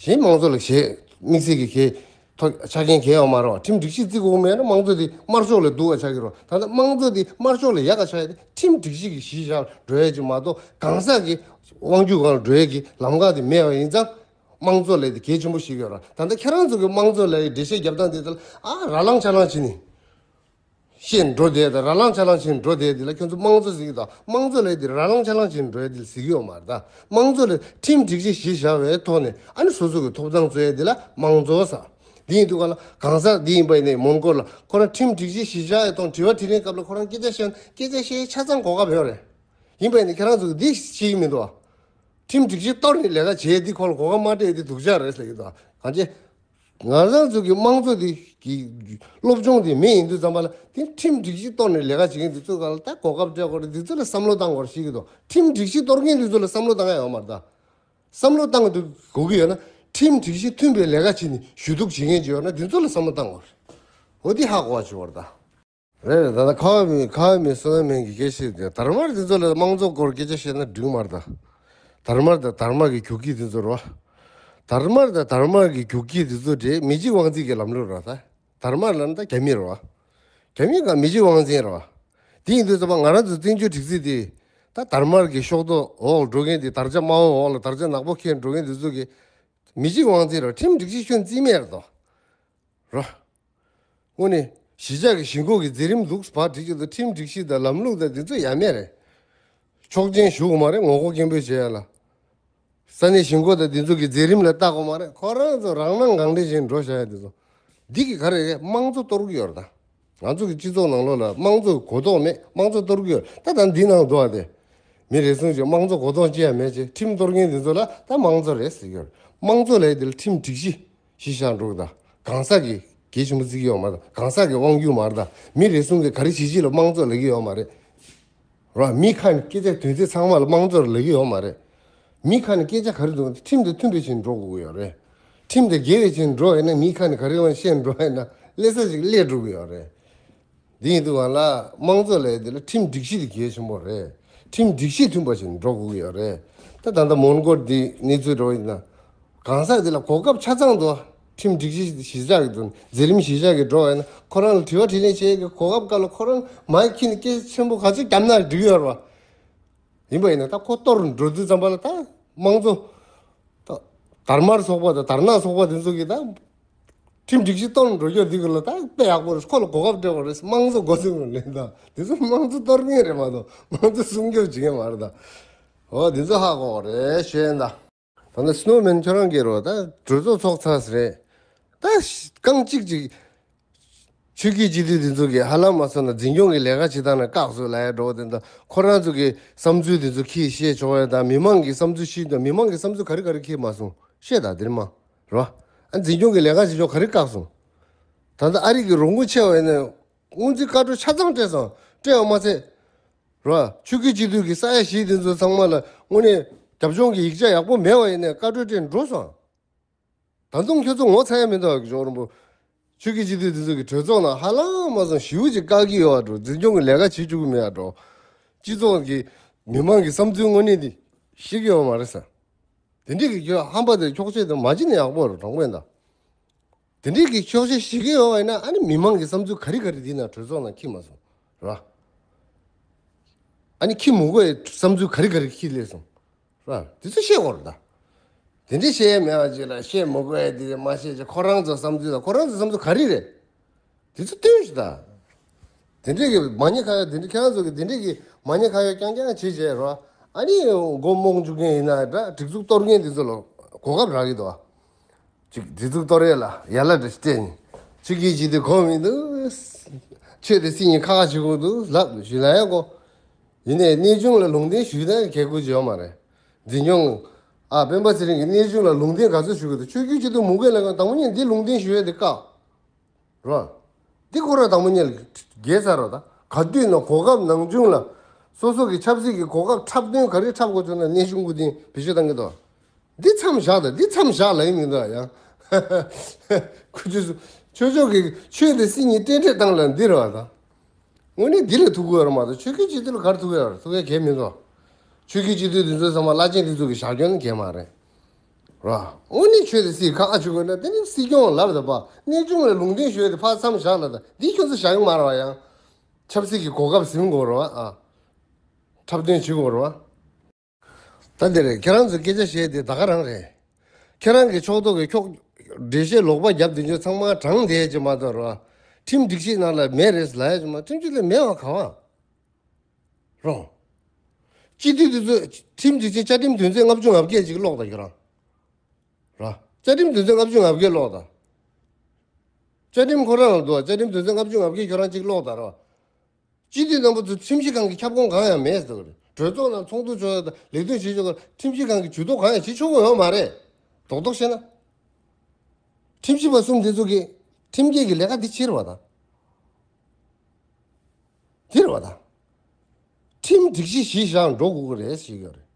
གཞན་དམངས་གཙོ་ལ་གཞས་དམིགས་བསལ་གྱི་གལ་ཐོ་ཆ་རྐྱེན་གལ་ཡོད་མ་རེད་བ། ཁྲིམས་སྒྲིག་གཞི་བརྩི་དགོས་མེད་ན་དམངས་གཙོ་འདི་དམར་ཤོག་ལ་སྡུག་ག་ཆགས་ཀྱི་རེད། ད་ལྟ་དམངས་གཙོ་འདི་དམར་ཤོག་ལ་ཡག་ག་ཆགས་ཡ་དེ་ཁྲིམས་སྒྲིག་གཞི་གི་གཞི་བཞག་འགྲོ་ཡ་ཅིག་མ་གཏོགས་གང་ཟག་གི་དབང་སྒྱུར་སྒང་ལ་འགྲོ་ཡ་གི་ལམ་ཁ་དེ་མེད་པ་ཡིན་ཙང་། དམངས་གཙོ་ལས་དེ་གལ་ཆེན་པོ་ཞིག་ཡོད་ར། ད་ལྟ་ཁྱེད་རང་ཚོ་གི་དམངས་གཙོ་ལས་འགྲེལ་བཤད་རྒྱབ་སྟངས་དེ་ལྟར་ཨ་ར་ལངས་ཆ་ལངས་བྱེད་ནི་བཤད་འགྲོ་བསྡད་ད། ར་ལངས་ཆ་ལངས་བྱེད་འགྲོ་བསྡད་དེ་ལ་ཁྱོད་ཚོ་དམངས་གཙོ་ཟེར་གི་ད། དམངས་གཙོ་ལས་དེ་ར་ལངས་ཆ་ལངས་བྱེད་འགྲོ་ཡ་དེ་ལ་ཟེར་གི་ཡོད་མ་རེད་ད། དམངས་གཙོ་ལས་ཁྲིམས་སྒྲིག་གཞི་གཞིར་བཞག་པའི་ཐོག་ནས་ཨ་ནི་སོ་སོ་གི་ཐོབ་ཐང་རྩོད་ཡ་དེ་ལ་དམངས་གཙོ་ཟེར། དེ་ཡིན་དུས་ག་ལ་གང་ཟག་དེ་ཡིན་པ་ཡིན་ནའི་མོན་གྷོ་ལ་ཁོ་རང་ཁྲིམས་སྒྲིག་གཞི་གཞིར་བཞག་ཡ་དང་དྲི་བ་དྲིས་ལན་སྐབས་ལ་ཁོ་རང་སྐད་ཆ་བཤད་ན་སྐད་ཆ་བཤད་ཆ་ཚང་གོ་སྐབས་ཡོད་རེད། ཡིན་པ་ཡིན་ནའི་ཁྱེད་རང་ཚོ་གི་འདི་ཤེས་ཀྱི་མི་འདུག་བ། ཁྲིམས་སྒྲིག་གཞི་གཏོར་ནས་ལས་ཀ་བྱས་འདི་ཁོ་ལ་གོ་སྐབས་མ་སྤྲད་འདི་སྡུག་ཅག་རེད་ཟེར་གྱི་འདུག་གང་ཅི། ང་རང་ཚོ་གི་དམངས་གཙོ་འདི་གི་སློབ་སྦྱོང་འདི་མེད་ཡིན་དུས་ཙམ་པ་ལ་དེ་ཁྲིམས་སྒྲིག་གཞི་གཏོར་ནས་ལས་ཀ་བྱེད་མཁན་འདི་ཚོ་ག་ལ་ད་གོ་སྐབས་སྤྲད་དགོས་རེད། འདི་ཚོ་ལ་བསམ་བློ་བཏང་དགོས་རེད་ཤེས་ཀྱི་འདུག་ཁྲིམས་སྒྲིག་གཞི་གཏོར་མཁན་འདི་ཚོ་ལ་བསམ་བློ་བཏང་ཡ་ཡོད་མ་རེད་ད། བསམ་བློ་བཏང་དགོས་ཀྱི་ཡོད་ན་ཁྲིམས་སྒྲིག་གཞི་མཐུན་པའི་ལས་ཀ་བྱེད་ནས་ཞུ་གཏུག་བྱེད་མཁན་ཅིག་ཡོད་ན་འདི་ཚོ་ལ་བསམ་བློ་བཏང་དགོས་རེད། འོ་འདི་ཧ་གོ་བ་བྱེད་དགོས་རེད་ད། རེད་རེད། ད་ལྟ་ཁ་བ་མི་ཁ་བ་མི་བསོད་ནམས་མན་གྱི་སྐད་ཆ་དེ་དར་དམར་དེ་ཚོ་ལ་དམངས་གཙོ་སྐོར་སྐད་ཆ་བཤད་ན་འགྲིག་མ་རེད་ད། དར་དམར་དང་དར་དམར་གྱི་རྒྱུག་ཁྱི་དེ་ཚོ་རེད་བ། དར་དམར་དང་དར་དམར་གྱི་རྒྱུག་ཁྱི་དེ་ཚོ་དེ་མི་གཅིག་དབང་འཛིན་གྱི་ལམ་ལུགས་རེད་ད། དར་དམར་ལབ་ན་ད་རྒྱ་མི་རེད་བ། རྒྱ་མི་ག་མི་གཅིག་དབང་འཛིན་རེད་བ། དེ་ཡིན་དུས་ཙམ་པ་ང་རང་ཚོ་བཙན་བྱོལ་སྒྲིག་འཛུགས་དེ་ད་དར་དམར་གྱི་ཤོག་ཐོག་འོག་འགྲོ་མཁན་དེ་དར་ཆ་དམར་པོ་འོག་ལ་དར་ཆ་ནག་པོ་འཁྱེར་འགྲོ་མཁན་དེ་ཚོ་གི་མི་གཅིག་དབང་འཛིན་རེད་བ། ཁྲིམས་སྒྲིག་གཞི་ཁྱོན་རྩིས་མེད་རེད་དོ། རོ། དངོས་གནས་གཞིས་ཆགས་ཀྱི་གཞིས་འགོ་གི་མཛད་རིམ་འདུག་བར་བསྒྲིགས་ཀྱི་འདུག་ཁྲིམས་སྒྲིག་གཞི་དང་ལམ་ལུགས་དང་འདི་ཚོ་ཡ་མེད་རེད། ཆོག་མཆན་ཞུ་དགོས་མ་རེད། ངོ་རྒོལ་སྐད་འབོད་བྱེད་ཡ་ལ། ས་གནས་གཞིས་འགོ་དང་འདི་ཚོ་གི་མཛད་རིམ་ལ་བལྟ་དགོས་མ་རེད། ཁོ་རང་ཚོ་རང་སྣང་གང་འདྲ་བྱས་འགྲོ་བཞག་ཡ་འདི་ཚོ། འདི་གི་ག་རེ་རེད། དམངས་གཙོ་གཏོར་གི་ཡོད་རེད་ད། ང་ཚོ་གི་སྤྱི་ཚོགས་ནང་ལོགས་ལ་དམངས་གཙོ་གི་གོ་རྟོགས་མེད། དམངས་གཙོ་གཏོར་གི་ཡོད་རེད། ད་ད་འདི་ནང་འདུག་ཨ་དེ། མི་རེ་ཟུང་ཅིག་དམངས་གཙོ་གོ་རྟོགས་ཅི་ཡང་མེད་ཅེས་ཁྲིམས་གཏོར་མཁན་དེ་ཚོ་ལ་ད་དམངས་གཙོ་རེད་ཟེར་གྱི་ཡོད་རེད། དམངས་གཙོ་ལས་དེ་ལ་ཁྲིམས་སྒྲིག་གཞི་གཞི་བཞག་འགྲོ་གི། ད་གང་ཟག་གི་གལ་ཆེན་པོ་བརྩི་གི་ཡོད་མ་རེད། གང་ཟག་གི་དབང་སྒྱུར་མ་རེད། ད་མི་རེ་ཟུང་གིས་ག་རེ་བྱེད་ཅེས་ལ་དམངས་གཙོ་ལབ་ཀྱི་ཡོད་མ་རེད། ར། མི་ཁ་ནས་སྐད་ཆ་དོན་ཚན་ཚང་མ་ལ་དམངས་གཙོ་ལབ་ཀྱི་ཡོད་མ་རེད། མི་ཁ་ནས་སྐད་ཆ་ག་རེ་འདུག་ཁྲིམས་དང་མཐུན་པའི་ཆེད་འགྲོ་དགོས་ཀྱི་ཡོད་རེད། ཁྲིམས་དང་འགལ་བའི་ཆེད་འགྲོ་ཡིན་ན། མི་ཁ་ནས་ག་རེ་བཤད་འགྲོ་ཡིན་ན་སླེབས་ས་ཅིག་སླེབས་འགྲོ་གི་ཡོད་རེད། འདི་ཡིན་དུས་ང་ལ་དམངས་གཙོ་ལབ་ཡ་འདི་ལ་ཁྲིམས་སྒྲིག་གཞི་དེ་གལ་ཆེན་པོ་རེད། ཁྲིམས་སྒྲིག་གཞི་མཐུན་པ་ཞིག་འགྲོ་དགོས་ཀྱི་ཡོད་རེད། ད་ད་ལྟ་མོན་གྷོར་འདི་གནས་ཚུལ་འགྲོ་ཡིན་ན། གང་ཟག་འདི་ལ་གོ་སྐབས་ཆ་ཚང་འདུག་ཁྲིམས་སྒྲིག་གཞི་གཞི་བཞག་གི་འདུག་མཛད་རིམ་གཞི་བཞག་གི་འགྲོ་བ་ཡིན་ན། ཁོ་རང་ལ་དྲི་བ་དྲིས་ལན་བྱེད་ཀྱི་གོ་སྐབས་སྐབས་ལ་ཁོ་རང་མ་ཁྱི་ནི་སྐད་ཆེན་པོ་ག་ཚོད་བརྒྱབ་ན་འགྲིག་ཡོད་རེད་བ། ཡིན་པ་ཡིན་ན་ད་ཁོ་གཏོར་འགྲོ་དུས་ཙམ་པ་ལ་ད་དམངས་གཙོ། ད་དར་དམར་ཚོགས་པ་དང་དར་ནག་ཚོགས་པ་དེ་ཚོ་གིས་ད་ཁྲིམས་སྒྲིག་གཞི་གཏོར་འགྲོ་རྒྱུ་འདི་གི་ལ་ད་དཔེ་ཡག་པོ་རེད། ཁོ་ལ་གོ་སྐབས་སྤྲད་པ་རེད། དམངས་གཙོ་འགོ་ཚུགས་ནས་ལེན་ད་དེ་ཚོ་དམངས་གཙོ་གཏོར་མཁན་རེད་མ་གཏོགས་དམངས་གཙོ་སྲུང་སྐྱོབ་བྱེད་མཁན་མ་རེད་ད། འོ་དེ་ཚོ་ཧ་གོ་བ་རེད་ཤེས་ད། ད་ནི་སྣོ་མེན་ཁྱོད་རང་གིས་རོ་ད་གྲོས་ཚོགས་ཚོགས་ཚར་ཟེར་རེད། ད་རྐང་གཅིག་ཅིག་ཆོས་བརྒྱུད་སྤྱི་འཐུས་འདི་ཚོ་གིས་ཧ་ལམ་མ་སོང་ན་འཛིན་སྐྱོང་གི་ལས་ཀ་བྱེད་སྟངས་ནས་བཀག་སོང་ལབ་ཡ་འགྲོ་བ་དེ་འདྲ། ཁོ་རང་ཚོ་གི་བསམ་ཚུལ་དེ་ཚོ་ཁྱེད་བཤད་ཆོག་ཡ་དང་། མི་མང་གི་བསམ་ཚུལ་ཤེས་དང་། མི་མང་གི་བསམ་ཚུལ་ག་རེ་ག་རེ་ཁྱེད་མ་སོང་བཤད་དང་དེར་མ་རོ། ཨ་འཛིན་སྐྱོང་གི་ལས་ཀ་བྱེད་ཆོག་ག་རེ་བཀག་སོང་། ད་ལྟ་ཨ་རི་གི་རོགས་དངུལ་ཆེ་བ་ཡིན་ན་སྔོན་རྩིས་བཀའ་འཁྲོལ་ཆ་ཚང་སྤྲད་སོང་། སྤྲད་པ་མ་ཚད་རོ། ཆོས་བརྒྱུད་སྤྱི་འཐུས་ཀྱི་ས་ཡ་བཞི་དེ་ཚོ་ཚང་མ་ལ་དངོས་གནས་རྒྱབ་ལྗོངས་ཀྱི་ཡིག་ཆ་ཡག་པོ་མེད་པ་ཡིན་ན་བཀའ་འཁྲོལ་སྤྲད་འགྲོ་སོང་། ད་དུང་ཁྱོད་ཚོ་ངོ་ཚ་ཡ་མི་འདུག་གི་ཇོ་རིན་པོ། ཆོས་བརྒྱུད་སྤྱི་འཐུས་དེ་ཚོ་གི་གྲོས་ཚོགས་ནང་ཧ་ལམ་མ་སོང་ཞེ་པོ་ཅིག་བཀག་གི་ཡོད་འགྲོ། འཛིན་སྐྱོང་གི་ལས་ཀ་བྱེད་བཅུག་གི་མེད་འགྲོ། སྤྱི་ཚོགས་ཀྱི་མི་མང་གི་བསམ་ཚུལ་དངོས་གནས་དེ་ཤེས་ཀྱི་ཡོད་མ་རེད་ཟེར། དེ་འདྲས་ཀྱི་ཁྱོད་ཧམ་པ་དེ་འཁྱོག་བཤད་དེ་མ་བྱེད་ན་ཡག་པོ་རེད། དྲང་པོ་ཡིན་ད། དེ་འདྲས་ཀྱི་འཁྱོག་བཤད་བྱེད་ཀྱི་ཡོད་པ་ཡིན་ན། ཨ་ནི་མི་མང་གི་བསམ་ཚུལ་ག་རེ་ག་རེ་དེ་ན་གྲོས་ཚོགས་ནང་འཁྱེར་མ་སོང་ར། ཨ་ནི་འཁྱེར་མི་དགོས་ཡའི་བསམ་ཚུལ་ག་རེ་ག་རེ་འཁྱེར་སླེབས་སོང་། ར། དེ་ཚོ་བཤད་དགོས་རེད་ད། དེ་འདྲས་བཤད་ཡ་མེད་པ་ཅིག་ལ་བཤད་མི་དགོས་ཡ་དེ་མ་བཤད་ཅིག་ཁོ་རང་ཚོ་བསམ་ཚུལ་དང་ཁོ་རང་ཚོ་བསམ་ཚུལ་ག་རེ་རེད། དེ་ཚོ་སྟོན་ཞིག་ད། དེ་འདྲས་ཀྱི་མ་ཉེས་ཁ་གཡོག་དེ་འདྲས། ཁྱེད་རང་ཚོ་གི་དེ་འདྲས་ཀྱི་མ་ཉེས་ཁ་གཡོག་རྐྱང་རྐྱང་བྱེད་བྱས་ར། ཨ་ནི་མགོ་རྨོངས་བཅུག་མཁན་ཡིན་ན་འདྲ། སྒྲིག་འཛུགས་གཏོར་མཁན་དེ་ཚོ་ལ་གོ་སྐབས་རག་གི་འདུག་ཅིག་སྒྲིག་འཛུགས་གཏོར་ཡས་ལ་ཡ་ལ་འདྲ་ཞིག་སྤྲད་ནས། ཆོས་བརྒྱུད་སྤྱི་འཐུས་གོ་མི་འདུག་ཆོས་དང་སྲིད་གཉིས་ཁག་ཁག་བྱེད་དགོས་འདུག་ལབ་ཞུ་ལ་ཡ་གོ། ཡིན་ནའི་གནས་ཆུང་ལ་ལུང་བསྟན་ཞུ་ན་གལ་དགོས་ཀྱི་ཡོད་མ་རེད། འཛིན་སྐྱོང་། ཨ། སྤེན་པ་ཚེ་རིང་གིས་གནས་ཆུང་ལ་ལུང་བསྟན་ག་ཚོད་ཞུ་གི་འདུག་ཆོས་བརྒྱུད་སྤྱི་འཐུས་མུ་གེ་ལ་གང་དང་པོ་ཉིད་འདི་ལུང་བསྟན་ཞུ་ཡས་དེ་བཀག་རོ། འདི་ཁོ་རང་དང་པོ་ཉིད་ལ་རྒྱལ་ཚར་རོ། ད་ག་དུས་ན་གོ་སྐབས་ནང་ཆུང་ལ་སོ་སོ་གི་ཆབ་སྲིད་ཀྱི་གོ་སྐབས་འཁྲབ་སྟོན་ག་རེ་འཁྲབ་དགོས་བྱུང་ན་གནས་ཆུང་སྐུ་རྟེན་བེད་སྤྱོད་བཏང་གི་འདུག་འདི་མཚམས་བཞག་དང་། འདི་མཚམས་བཞག་ལབ་ཡིན་མི་འདུག་ཡང་། ཁུ་ཆུ་སུ། ཆོས་ཕྱོགས་ཀྱི་ཆོས་དང་སྲིད་གཉིས་བསྲེས་བསྲེས་བཏང་ལ་འདི་རེད་བ་ད། དངོས་གནས་འདི་ལ་ཐུག་གི་ཡོད་རེད་མ་གཏོགས་ཆོས་བརྒྱུད་སྤྱི་འཐུས་ལ་ག་རེ་ཐུག་གི་ཡོད་རེད། ཐུག་གི་གལ་མི་འདུག་ཆོས་བརྒྱུད་སྤྱི་འཐུས་འདི་ཚོ་ཚང་མ་བླ་ཆེན་འདི་ཚོ་གི་ཞབས་ཞུ་ནི་གལ་མ་རེད། ར། དངོས་གནས་ཆོས་དང་སྲིད་ཁག་ཁག་བྱེད་དགོས་ན་དེ་ནི་སྲིད་སྐྱོང་ལབ་དང་པ་གནས་ཆུང་ལ་ལུང་བསྟན་ཞུ་ཡས་དེ་ཕར་མཚམས་བཞག་ལ་ད། འདི་ཁྱོད་ཚོ་བཞག་གི་མ་རེད་བ། ཡང་ཆབ་སྲིད་ཀྱི་གོ་སྐབས་ཟིན་དགོས་རེད་བ། ཨ། འཁྲབ་སྟོན་བྱེད་དགོས་རེད་བ། ད་འདི་རེད། ཁྱེད་རང་ཚོས་སྐད་ཆ་བཤད་དེ་ད་ག་རང་རེད། ཁྱེད་རང་གི་ཕྱོགས་གཏོགས་ཀྱི་ཁྱོག་འགྲེལ་བཤད་ལོག་པ་བརྒྱབ་དེ་ཚོ་ཚང་མ་དྲངས་བསྡད་ཀྱི་མ་གཏོགས་ར། ཁྲིམས་སྒྲིག་གཞི་ནང་ལ་མེད་རེད་ལབ་ཡ་ཅིག་མ། ཁྲིམས་སྒྲིག་ལ་མེད་པ་ག་བ་རོ། སྤྱི་འཐུས་དེ་ཚོས་ཁྲིམས་སྒྲིག་གཞི་བཅའ་ཁྲིམས་དོན་ཚན་ལྔ་བཅུ་ང་བརྒྱད་ཅིག་ཀློག་དང་ཁྱོད་རང་། ར། བཅའ་ཁྲིམས་དོན་ཚན་ལྔ་བཅུ་ང་བརྒྱད་ཀློག་དང་། བཅའ་ཁྲིམས་ཁོ་རང་ལ་འདུག་བཅའ་ཁྲིམས་དོན་ཚན་ལྔ་བཅུ་ང་བརྒྱད་ཁྱོད་རང་གཅིག་ཀློག་དང་རོ། སྤྱི་འཐུས་རྣམ་པ་ཚོ་ཁྲིམས་ཞིབ་ཁང་གི་ཁྱབ་ཁོངས་གང་ཡང་མེད་ཟེར་བ་རེད། གྲོས་ཚོགས་ནང་ཚོགས་འདུ་ཚོགས་ཡ་དང་ལས་དོན་བྱེད་ཕྱོགས་ཁ་ཁྲིམས་ཞིབ་ཁང་གི་ཇུས་གཏོགས་གང་ཡང་བྱེད་ཆོག་གི་ཡོད་མ་རེད། རྡོག་རྡོག་བཤད་ན། ཁྲིམས་ཞིབ་པ་གསུམ་དེ་ཚོ་གིས་ཁྲིམས་འགལ་གྱི་ལས་ཀ་འདི་བྱེད་རེད་བ་དང་། འདི་རེད་བ་དང་། ཁྲིམས་སྒྲིག་གཞི་གཞི་བཞག་འགྲོ་དགོས་ཀྱི་རེད་ཟེར་གྱི་ཡོད་རེད།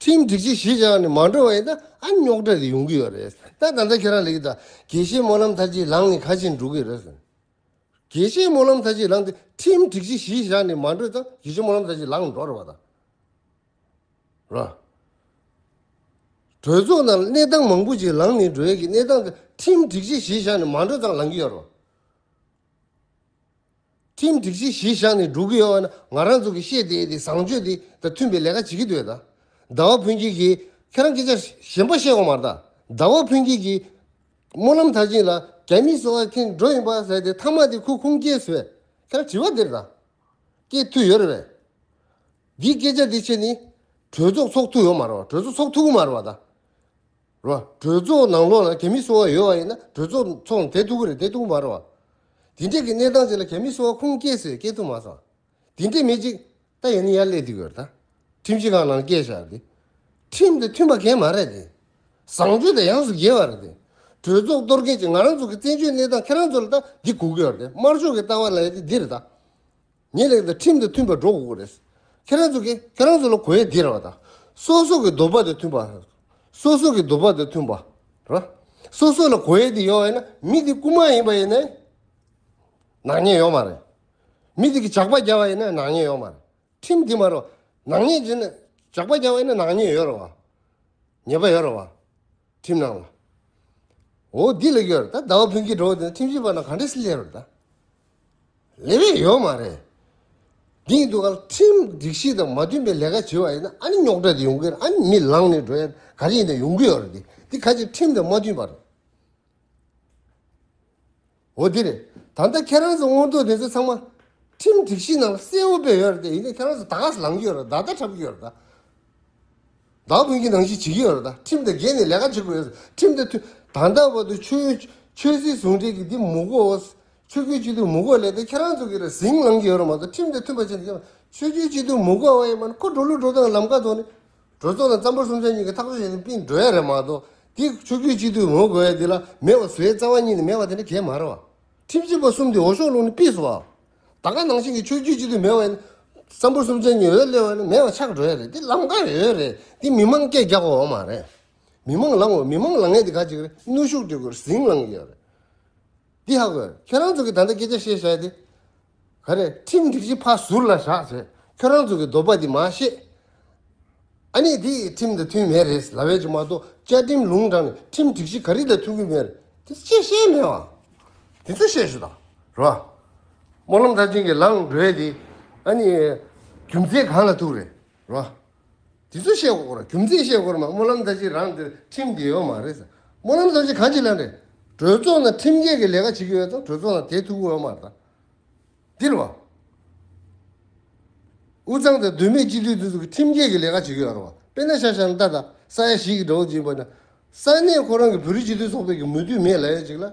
ཁྲིམས་སྒྲིག་གཞི་གཞི་བཞག་ནས་མ་འགྲོ་བ་ཡིན་ན་ཨ་རྙོག་དྲ་དེ་ཡོང་གི་ཡོད་རེད། ད་ད་ལྟ་ཁྱེད་རང་ལབ་ཀྱི་ད། དགེ་བཤེས་སྨོན་ལམ་མཐར་ཕྱིན་ལངས་ནས་ག་བྱེད་འགྲོ་གི་རེད་ཟེར། དགེ་བཤེས་སྨོན་ལམ་མཐར་ཕྱིན་ལངས་ཏེ་ཁྲིམས་སྒྲིག་གཞི་གཞི་བཞག་ནས་མ་འགྲོ་ཙང་དགེ་བཤེས་སྨོན་ལམ་མཐར་ཕྱིན་ལངས་འགྲོ་རེད་བ་ད། ར། གྲོས་ཚོགས་ནང་གནས་སྟངས་མང་པོ་ཅིག་ལངས་ནས་འགྲོ་ཡས་ཀྱི་གནས་སྟངས་དེ་ཁྲིམས་སྒྲིག་གཞི་གཞི་བཞག་ནས་མ་འགྲོ་ཙང་ལངས་ཀྱི་ཡོད་རེད་བ། ཁྲིམས་སྒྲིག་གཞི་གཞི་བཞག་ནས་འགྲོ་གི་ཡོད་བ་ན་ང་རང་ཚོ་གི་བཤད་བསྡད་དེ་བཟང་སྤྱོད་དེ་དང་མཐུན་པའི་ལས་ཀ་བྱེད་ཀྱི་འདུག་ད། ཟླ་བ་ཕུན་སྐྱིད་ཀྱིས་ཁྱེད་རང་སྐད་ཆ་གཞན་པ་བཤད་དགོས་མ་རེད་ད། ཟླ་བ་ཕུན་སྐྱིད་ཀྱིས་སྨོན་ལམ་མཐར་ཕྱིན་ལ་རྒྱ་མི་གསོ་བ་འཁྱེར་འགྲོ་ཡིན་པ་ཟེར་ཏེ་མཐའ་མ་དེ་ཁོ་ཁུངས་སྐྱེལ་བཟོས། ཁྱེད་རང་དྲི་བ་འདིར་ད། སྐྱེལ་ཐུབ་ཡོད་རེད་པས། འདིའི་སྐད་ཆ་འདི་བྱས་ནི་གྲོས་ཚོགས་ཚོགས་ཐུབ་ཡོད་མ་རེད་བ། གྲོས་ཚོགས་ཚོགས་ཐུབ་ཀྱི་མ་རེད་བ་ད། རོ། གྲོས་ཚོགས་ནང་ལོགས་ལ་རྒྱ་མི་གསོ་བ་ཡོད་བ་ཡིན་ན་གྲོས་ཚོགས་ཚོགས་བསྡད་ཐུབ་ཀྱི་རེད། བསྡད་ཐུབ་ཀྱི་མ་རེད་བ། དེ་འདྲས་ཀྱི་གནས་སྟངས་ཅིག་ལ་རྒྱ་མི་གསོ་བ་ཁུངས་སྐྱེལ་ཟེར་སྐྱེལ་ཐུབ་མ་སོང་། དེ་འདྲས་མེད་ཅིག་ད་ཡིན་ན་ཡར་སླེབས་བསྡད་ཡོད་རེད་ད། ཁྲིམས་ཞིབ་ཁང་ནང་སྐད་བཞག་རེད། ཁྲིམས་དང་མཐུན་པ་གང་ཡང་མ་རེད་དེ། བཟང་སྤྱོད་དང་ཡོངས་སུ་འགལ་བ་རེད་དེ། གྲོས་ཚོགས་གཏོར་མཁན་གྱིས་ང་རང་ཚོ་གི་བཙན་བྱོལ་གནས་སྟངས་ཁྱེད་རང་ཚོ་ལ་ད་འདི་དགོས་ཀྱི་ཡོད་རེད་དེ། དམར་ཤོག་གི་ལྟ་བ་ལ་ཡ་དེ་འདི་རེད་ད། ངེད་ལ་ད་ཁྲིམས་དང་མཐུན་པ་འགྲོ་དགོས་ཀྱི་རེད། ཁྱེད་རང་ཚོ་གི་ཁྱེད་རང་ཚོ་ལ་དགོས་ཡ་འདི་རེད་བ་ད། སོ་སོ་གི་འདོད་པ་དང་མཐུན་པ། སོ་སོ་གི་འདོད་པ་དང་མཐུན་པ། རེད། སོ་སོ་ལ་དགོས་ཡ་འདི་ཡོད་པ་ཡིན་ན་མི་འདི་རྐུ་མ་ཡིན་པ་ཡིན་ན་ནག་ཉེས་ཡོད་མ་རེད། མི་འདི་གི་ཇག་པ་རྒྱབ་པ་ཡིན་ན་ནག་ཉེས་ཡོད་མ་རེད། ཁྲིམས་འདི་མ་རེད། ནག་ཉེས་བྱས་ན་ཇག་པ་རྒྱབ་པ་ཡིན་ན་ནག་ཉེས་ཡོད་རེད་བ། ཉེས་པ་ཡོད་རེད་བ། ཁྲིམས་ནང་ལ། འོ་འདི་ལ་ཡོད་རེད། ད་ཟླ་བ་ཕུན་སྐྱིད་འགྲོ་བ་དེ་ན་ཁྲིམས་ཞིབ་པ་ནང་ག་འདྲ་སེ་སླེབས་རེད་ད། སླེབས་ཡས་ཡོད་མ་རེད། འདི་ཡིན་དུས་ག་ལ་ཁྲིམས་སྒྲིག་གཞི་དང་མ་མཐུན་པའི་ལས་ཀ་བྱེད་པ་ཡིན་ན་ཨ་ནི་རྙོག་དྲ་དེ་ཡོང་གི་རེད། ཨ་ནི་མི་ལངས་ནས་འགྲོ་ཡ་ག་རེ་ཡིན་ན་ཡོང་གི་ཡོད་རེད་དེ། འདི་ག་ཅིག་ཁྲིམས་དང་མ་མཐུན་པ་རེད། འོ་དེ་རེད། ད་ལྟ་ཁྱེད་རང་ཚོ་སྔོན་ཐོག་དེ་ཚོ་ཚང་མ་ཁྲིམས་སྒྲིག་གཞི་ནང་ལ་གསལ་བོ་དཔེ་ཡོད་རེད་དེ། ཡིན་ནའི་ཁྱེད་རང་ཚོ་ད་ག་ལངས་ཀྱི་ཡོད་རེད། ད་ལྟ་འཁྲབ་ཀྱི་ཡོད་རེད་ད། ཟླ་བ་ཕུན་སྐྱིད་ནང་བཞིན་བྱེད་ཀྱི་ཡོད་རེད་ད། ཁྲིམས་དང་འགལ་ནས་ལས་ཀ་བྱེད་དགོས་ཡོད། ཁྲིམས་དང་མཐུན། ད་ལྟ་བར་དུ་ཆོས་ཆོས་སྲིད་ཟུང་འབྲེལ་གྱི་འདི་མི་དགོས། ཆོས་བརྒྱུད་སྤྱི་འཐུས་མི་དགོས་ལབ་དེ་ཁྱེད་རང་ཚོ་གིས་ར་ཟིང་ལངས་ཀྱི་ཡོད་རེད་མ་གཏོགས་ཁྲིམས་དང་མཐུན་པ་བྱས་ནས་ཁྱེད་རང་ཆོས་བརྒྱུད་སྤྱི་འཐུས་མི་དགོས་པ་ཡིན་མ་ན་ཁོ་འགྲོ་ལུགས་འགྲོ་སྟངས་ལམ་ཁ་ཐོག་ནས་གྲོས་ཚོགས་དང་རྩ་འབོར་གསུམ་ཆ་གཉིས་ཀྱི་ཐག་གཅོད་བྱས་ནས་ཕིང་འགྲོ་ཡ་རེད་མ་གཏོགས། དེ་ཆོས་བརྒྱུད་སྤྱི་འཐུས་མི་དགོས་ཡ་དེ་ལ་མེད་པ་བཟོ་ཡའི་རྩ་བ་ཉིད་ནས་མེད་པ་དེ་འདྲ་གང་ཡང་མ་རེད་བ། ཁྲིམས་ཞིབ་པ་གསུམ་དེ་འོས་ཤོག་བླུགས་ནས་ཕུད་སོང་བ། ད་ག་ནང་བཞིན་གྱི་ཆོས་བརྒྱུད་སྤྱི་འཐུས་མེད་པ་ཡིན་ན་རྩ་འབོར་གསུམ་ཆ་གཉིས་འོས་སླེབས་པ་ཡིན་ན་མེད་པ་ཆགས་འགྲོ་ཡ་རེད། དེ་ལམ་ཁ་ཡོད་རེད། དེ་མི་མང་སྐད་རྒྱག་དགོས་པ་མ་རེད། མི་མང་ལངས་དགོས། མི་མང་ལངས་ཡ་དེ་ག་ཅིག་རེད། གནོན་ཤུགས་སྤྲད་དགོས་རེད། ཟིང་ལངས་ཀྱི་ཡོད་རེད། འདི་ཧ་གོ། ཁྱེད་རང་ཚོ་གིས་ད་ལྟ་སྐད་ཆ་བཤད་བཞག་དེ། ག་རེ། ཁྲིམས་སྒྲིག་གཞི་ཕར་ཟུར་ལ་བཞག་བྱས། ཁྱོད་རང་ཚོ་གི་འདོད་པ་འདི་མར་བཤད། ཨ་ནི་འདི་ཁྲིམས་དང་མཐུན་མེད་རེད་ལབ་ཡས་ཅིག་མ་གཏོགས། བཅའ་ཁྲིམས་ལུང་དྲངས་ནས་ཁྲིམས་སྒྲིག་གཞི་ག་རེ་དང་མཐུན་གྱི་མེད་རེད། དེ་ཅི་བཤད་མེད་བ། དེ་ཚོ་བཤད་ཤོག་དང་། རེད་བ། སྨོན་ལམ་མཐར་ཕྱིན་གྱི་ལངས་འགྲོ་ཡས་དེ། ཨ་ནི། རྒྱུ་མཚན་གང་ལ་ཐུག་རེད། རེད་བ། དེ་ཚོ་བཤད་དགོས་ར། རྒྱུ་མཚན་བཤད་དགོས་ར་མ། སྨོན་ལམ་མཐར་ཕྱིན་རང་དེ་ཁྲིམས་དེ་ཡོད་མ་རེད་ཟེར། སྨོན་ལམ་མཐར་ཕྱིན་གང་ཅི་ལབ་རེད། གྲོས་ཚོགས་ནང་ཁྲིམས་འགལ་གྱི་ལས་ཀ་བྱེད་ཀྱི་ཡོད་ཙང་གྲོས་ཚོགས་ནང་དེ་ཐུག་གི་ཡོད་མ་རེད་ད། འདི་རེད་བ། དབུས་གཙང་དང་མདོ་སྨད་སྤྱི་འཐུས་དེ་ཚོ་གི་ཁྲིམས་འགལ་གྱི་ལས་ཀ་བྱེད་ཀྱི་ཡོད་རེད་བ། དཔེར་ན་ཤ་ཤ་ནི་ལྟ་ད། ས་ཡ་བཞི་གི་འགྲོ་བ་ཅིག་ཡིན་པ་ན། ས་གནས་ཁོ་རང་གི་བོད་རིགས་སྤྱི་མཐུན་ཚོགས་པའི་གི་མོས་མཐུན་མེད་ལབ་ཡ་ཅིག་ལ།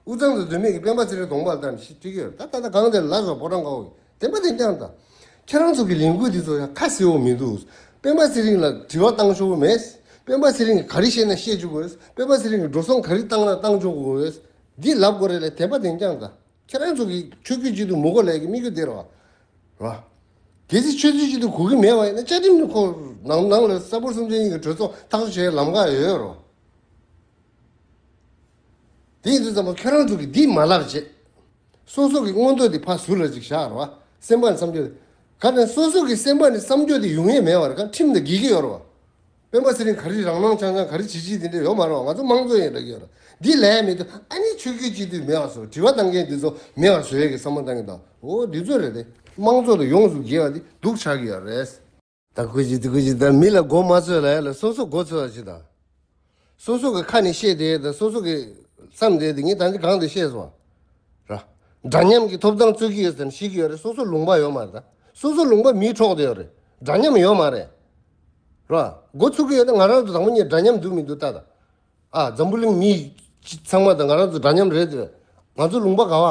དབུས་གཙང་དང་མདོ་སྨད་ཀྱི་སྤེན་པ་ཚེ་རིང་གདོང་པ་ལ་བལྟས་ནས་ཤིག་བྲིས་ཀྱི་ཡོད་རེད་ད། ད་ལྟ་གང་དེ་ལ་སོགས་ཕོ་བྲང་དཀར་པོ་གི་བདེན་པ་བདེན་རྐྱང་ད། ཁྱེད་རང་ཚོ་གི་ལས་འགུལ་འདི་ཚོ་ཡང་ཁ་གསལ་བོ་མི་འདུག། སྤེན་པ་ཚེ་རིང་ལ་དྲི་བ་བཏང་ཆོག་གི་མེད། སྤེན་པ་ཚེ་རིང་གིས་ག་རེ་བཤད་ན་བཤད་ཆོག་གི་ཡོད། སྤེན་པ་ཚེ་རིང་གིས་འགྲོ་སོང་ག་རེ་བཏང་ན་བཏང་ཆོག་གི་ཡོད། འདི་ལབ་དགོས་རེད་ལ་བདེན་པ་བདེན་རྐྱང་ད། ཁྱེད་རང་ཚོ་གི་ཆོས་བརྒྱུད་སྤྱི་འཐུས་མི་དགོས་ལབ་ཀྱི་དམིགས་ཡུལ་དེ་རེད་བ། རེད་བ། གལ་སྲིད་ཆོས་བརྒྱུད་སྤྱི་འཐུས་དགོས་ཀྱི་མེད་པ་ཡིན་ན་བཅའ་ཁྲིམས་ནི་ཁོ་ནང་ནང་ལ་ས་ཕོར་སུམ་ཆ་གཉིས་ཀྱི་གྲོས་ཚོགས་ཐག་གཅོད་བྱེད་ལམ་ཁ་ཡོད་རེད་བ། དེ་ཡིན་དུས་ཙམ་པ་ཁྱེད་རང་ཚོ་གིས་འདི་མ་ལབ་བྱས། སོ་སོ་གི་མངོན་འདོད་དེ་ཕར་ཟུར་ལ་ཅིག་བཞག་རེད་བ། སེམས་པ་ནས་བསམ་རྒྱུ། ག་ནས་སོ་སོ་གི་སེམས་པ་ནས་བསམ་རྒྱུ་དེ་ཡོང་ཡས་མེད་པར་ག་ཁྲིམས་དང་འགལ་གྱི་ཡོད་རེད་བ། སྤེན་པ་ཚེ་རིང་ག་རེ་རང་སྣང་བྱང་བྱང་ག་རེ་བྱེད་ཀྱི་དེ་འདྲ་ཡོད་མ་རེད་བ། ང་ཚོ་དམངས་གཙོ་ཡིན་ལབ་ཀྱི་ཡོད་རེད། འདི་ལབ་ཡས་མེད་དུས་ཨ་ནི་ཆོས་བརྒྱུད་སྤྱི་འཐུས་མེད་པ་བཟོ། དྲི་བ་བཏང་མཁན་འདི་ཚོ་མེད་པ་བཟོ་ཡས་ཀྱི་བསམ་བློ་བཏང་གི་འདུག། འོ་འདི་ཚོ་རེད་དེ། དམངས་གཙོ་དང་ཡོངས་སུ་འགལ་བ་འདི་སྡུག་ཆགས་ཀྱི་ཡོད་རེད། ད་ཁུ་ཅི་དེ་ཁུ་ཅི་ད་མི་ལ་མགོ་མ་ཚོས་ལབ་ཡ་ལ་སོ་སོ་མགོ་ཚོས་པ་ཅིག་དང་། སོ་སོ་གི་ཁ་ནས་བཤད་དེ་དང་སོ་སོ་གི་བསམ་དེ་དེ་ངས་ད་ནི་གང་དུ་བཤད་སོང་། ར། འདྲ་མཉམ་གྱི་ཐོབ་ཐང་རྩོད་ཀྱི་ཡོད་ཟེར་ནས་བཤད་ཀྱི་ཡོད་རེད། སོ་སོ་ལུང་པ་ཡོད་མ་རེད་ད། སོ་སོ་ལུང་པ་མིའི་འཕྲོག་དེ་ཡོད་རེད། འདྲ་མཉམ་ཡོད་མ་རེད། ར། མགོ་ཚུགས་ཀྱི་ཡོད་ན་ང་རང་ཚོ་དང་པོ་ཉིད་འདྲ་མཉམ་འདུག་མི་འདུག་ལྟ་དང་། ཨ། འཛམ་བུ་གླིང་མི་ཚང་མ་དང་ང་རང་ཚོ་འདྲ་མཉམ་རེད་དེ། ང་ཚོ་ལུང་པ་ག་བ།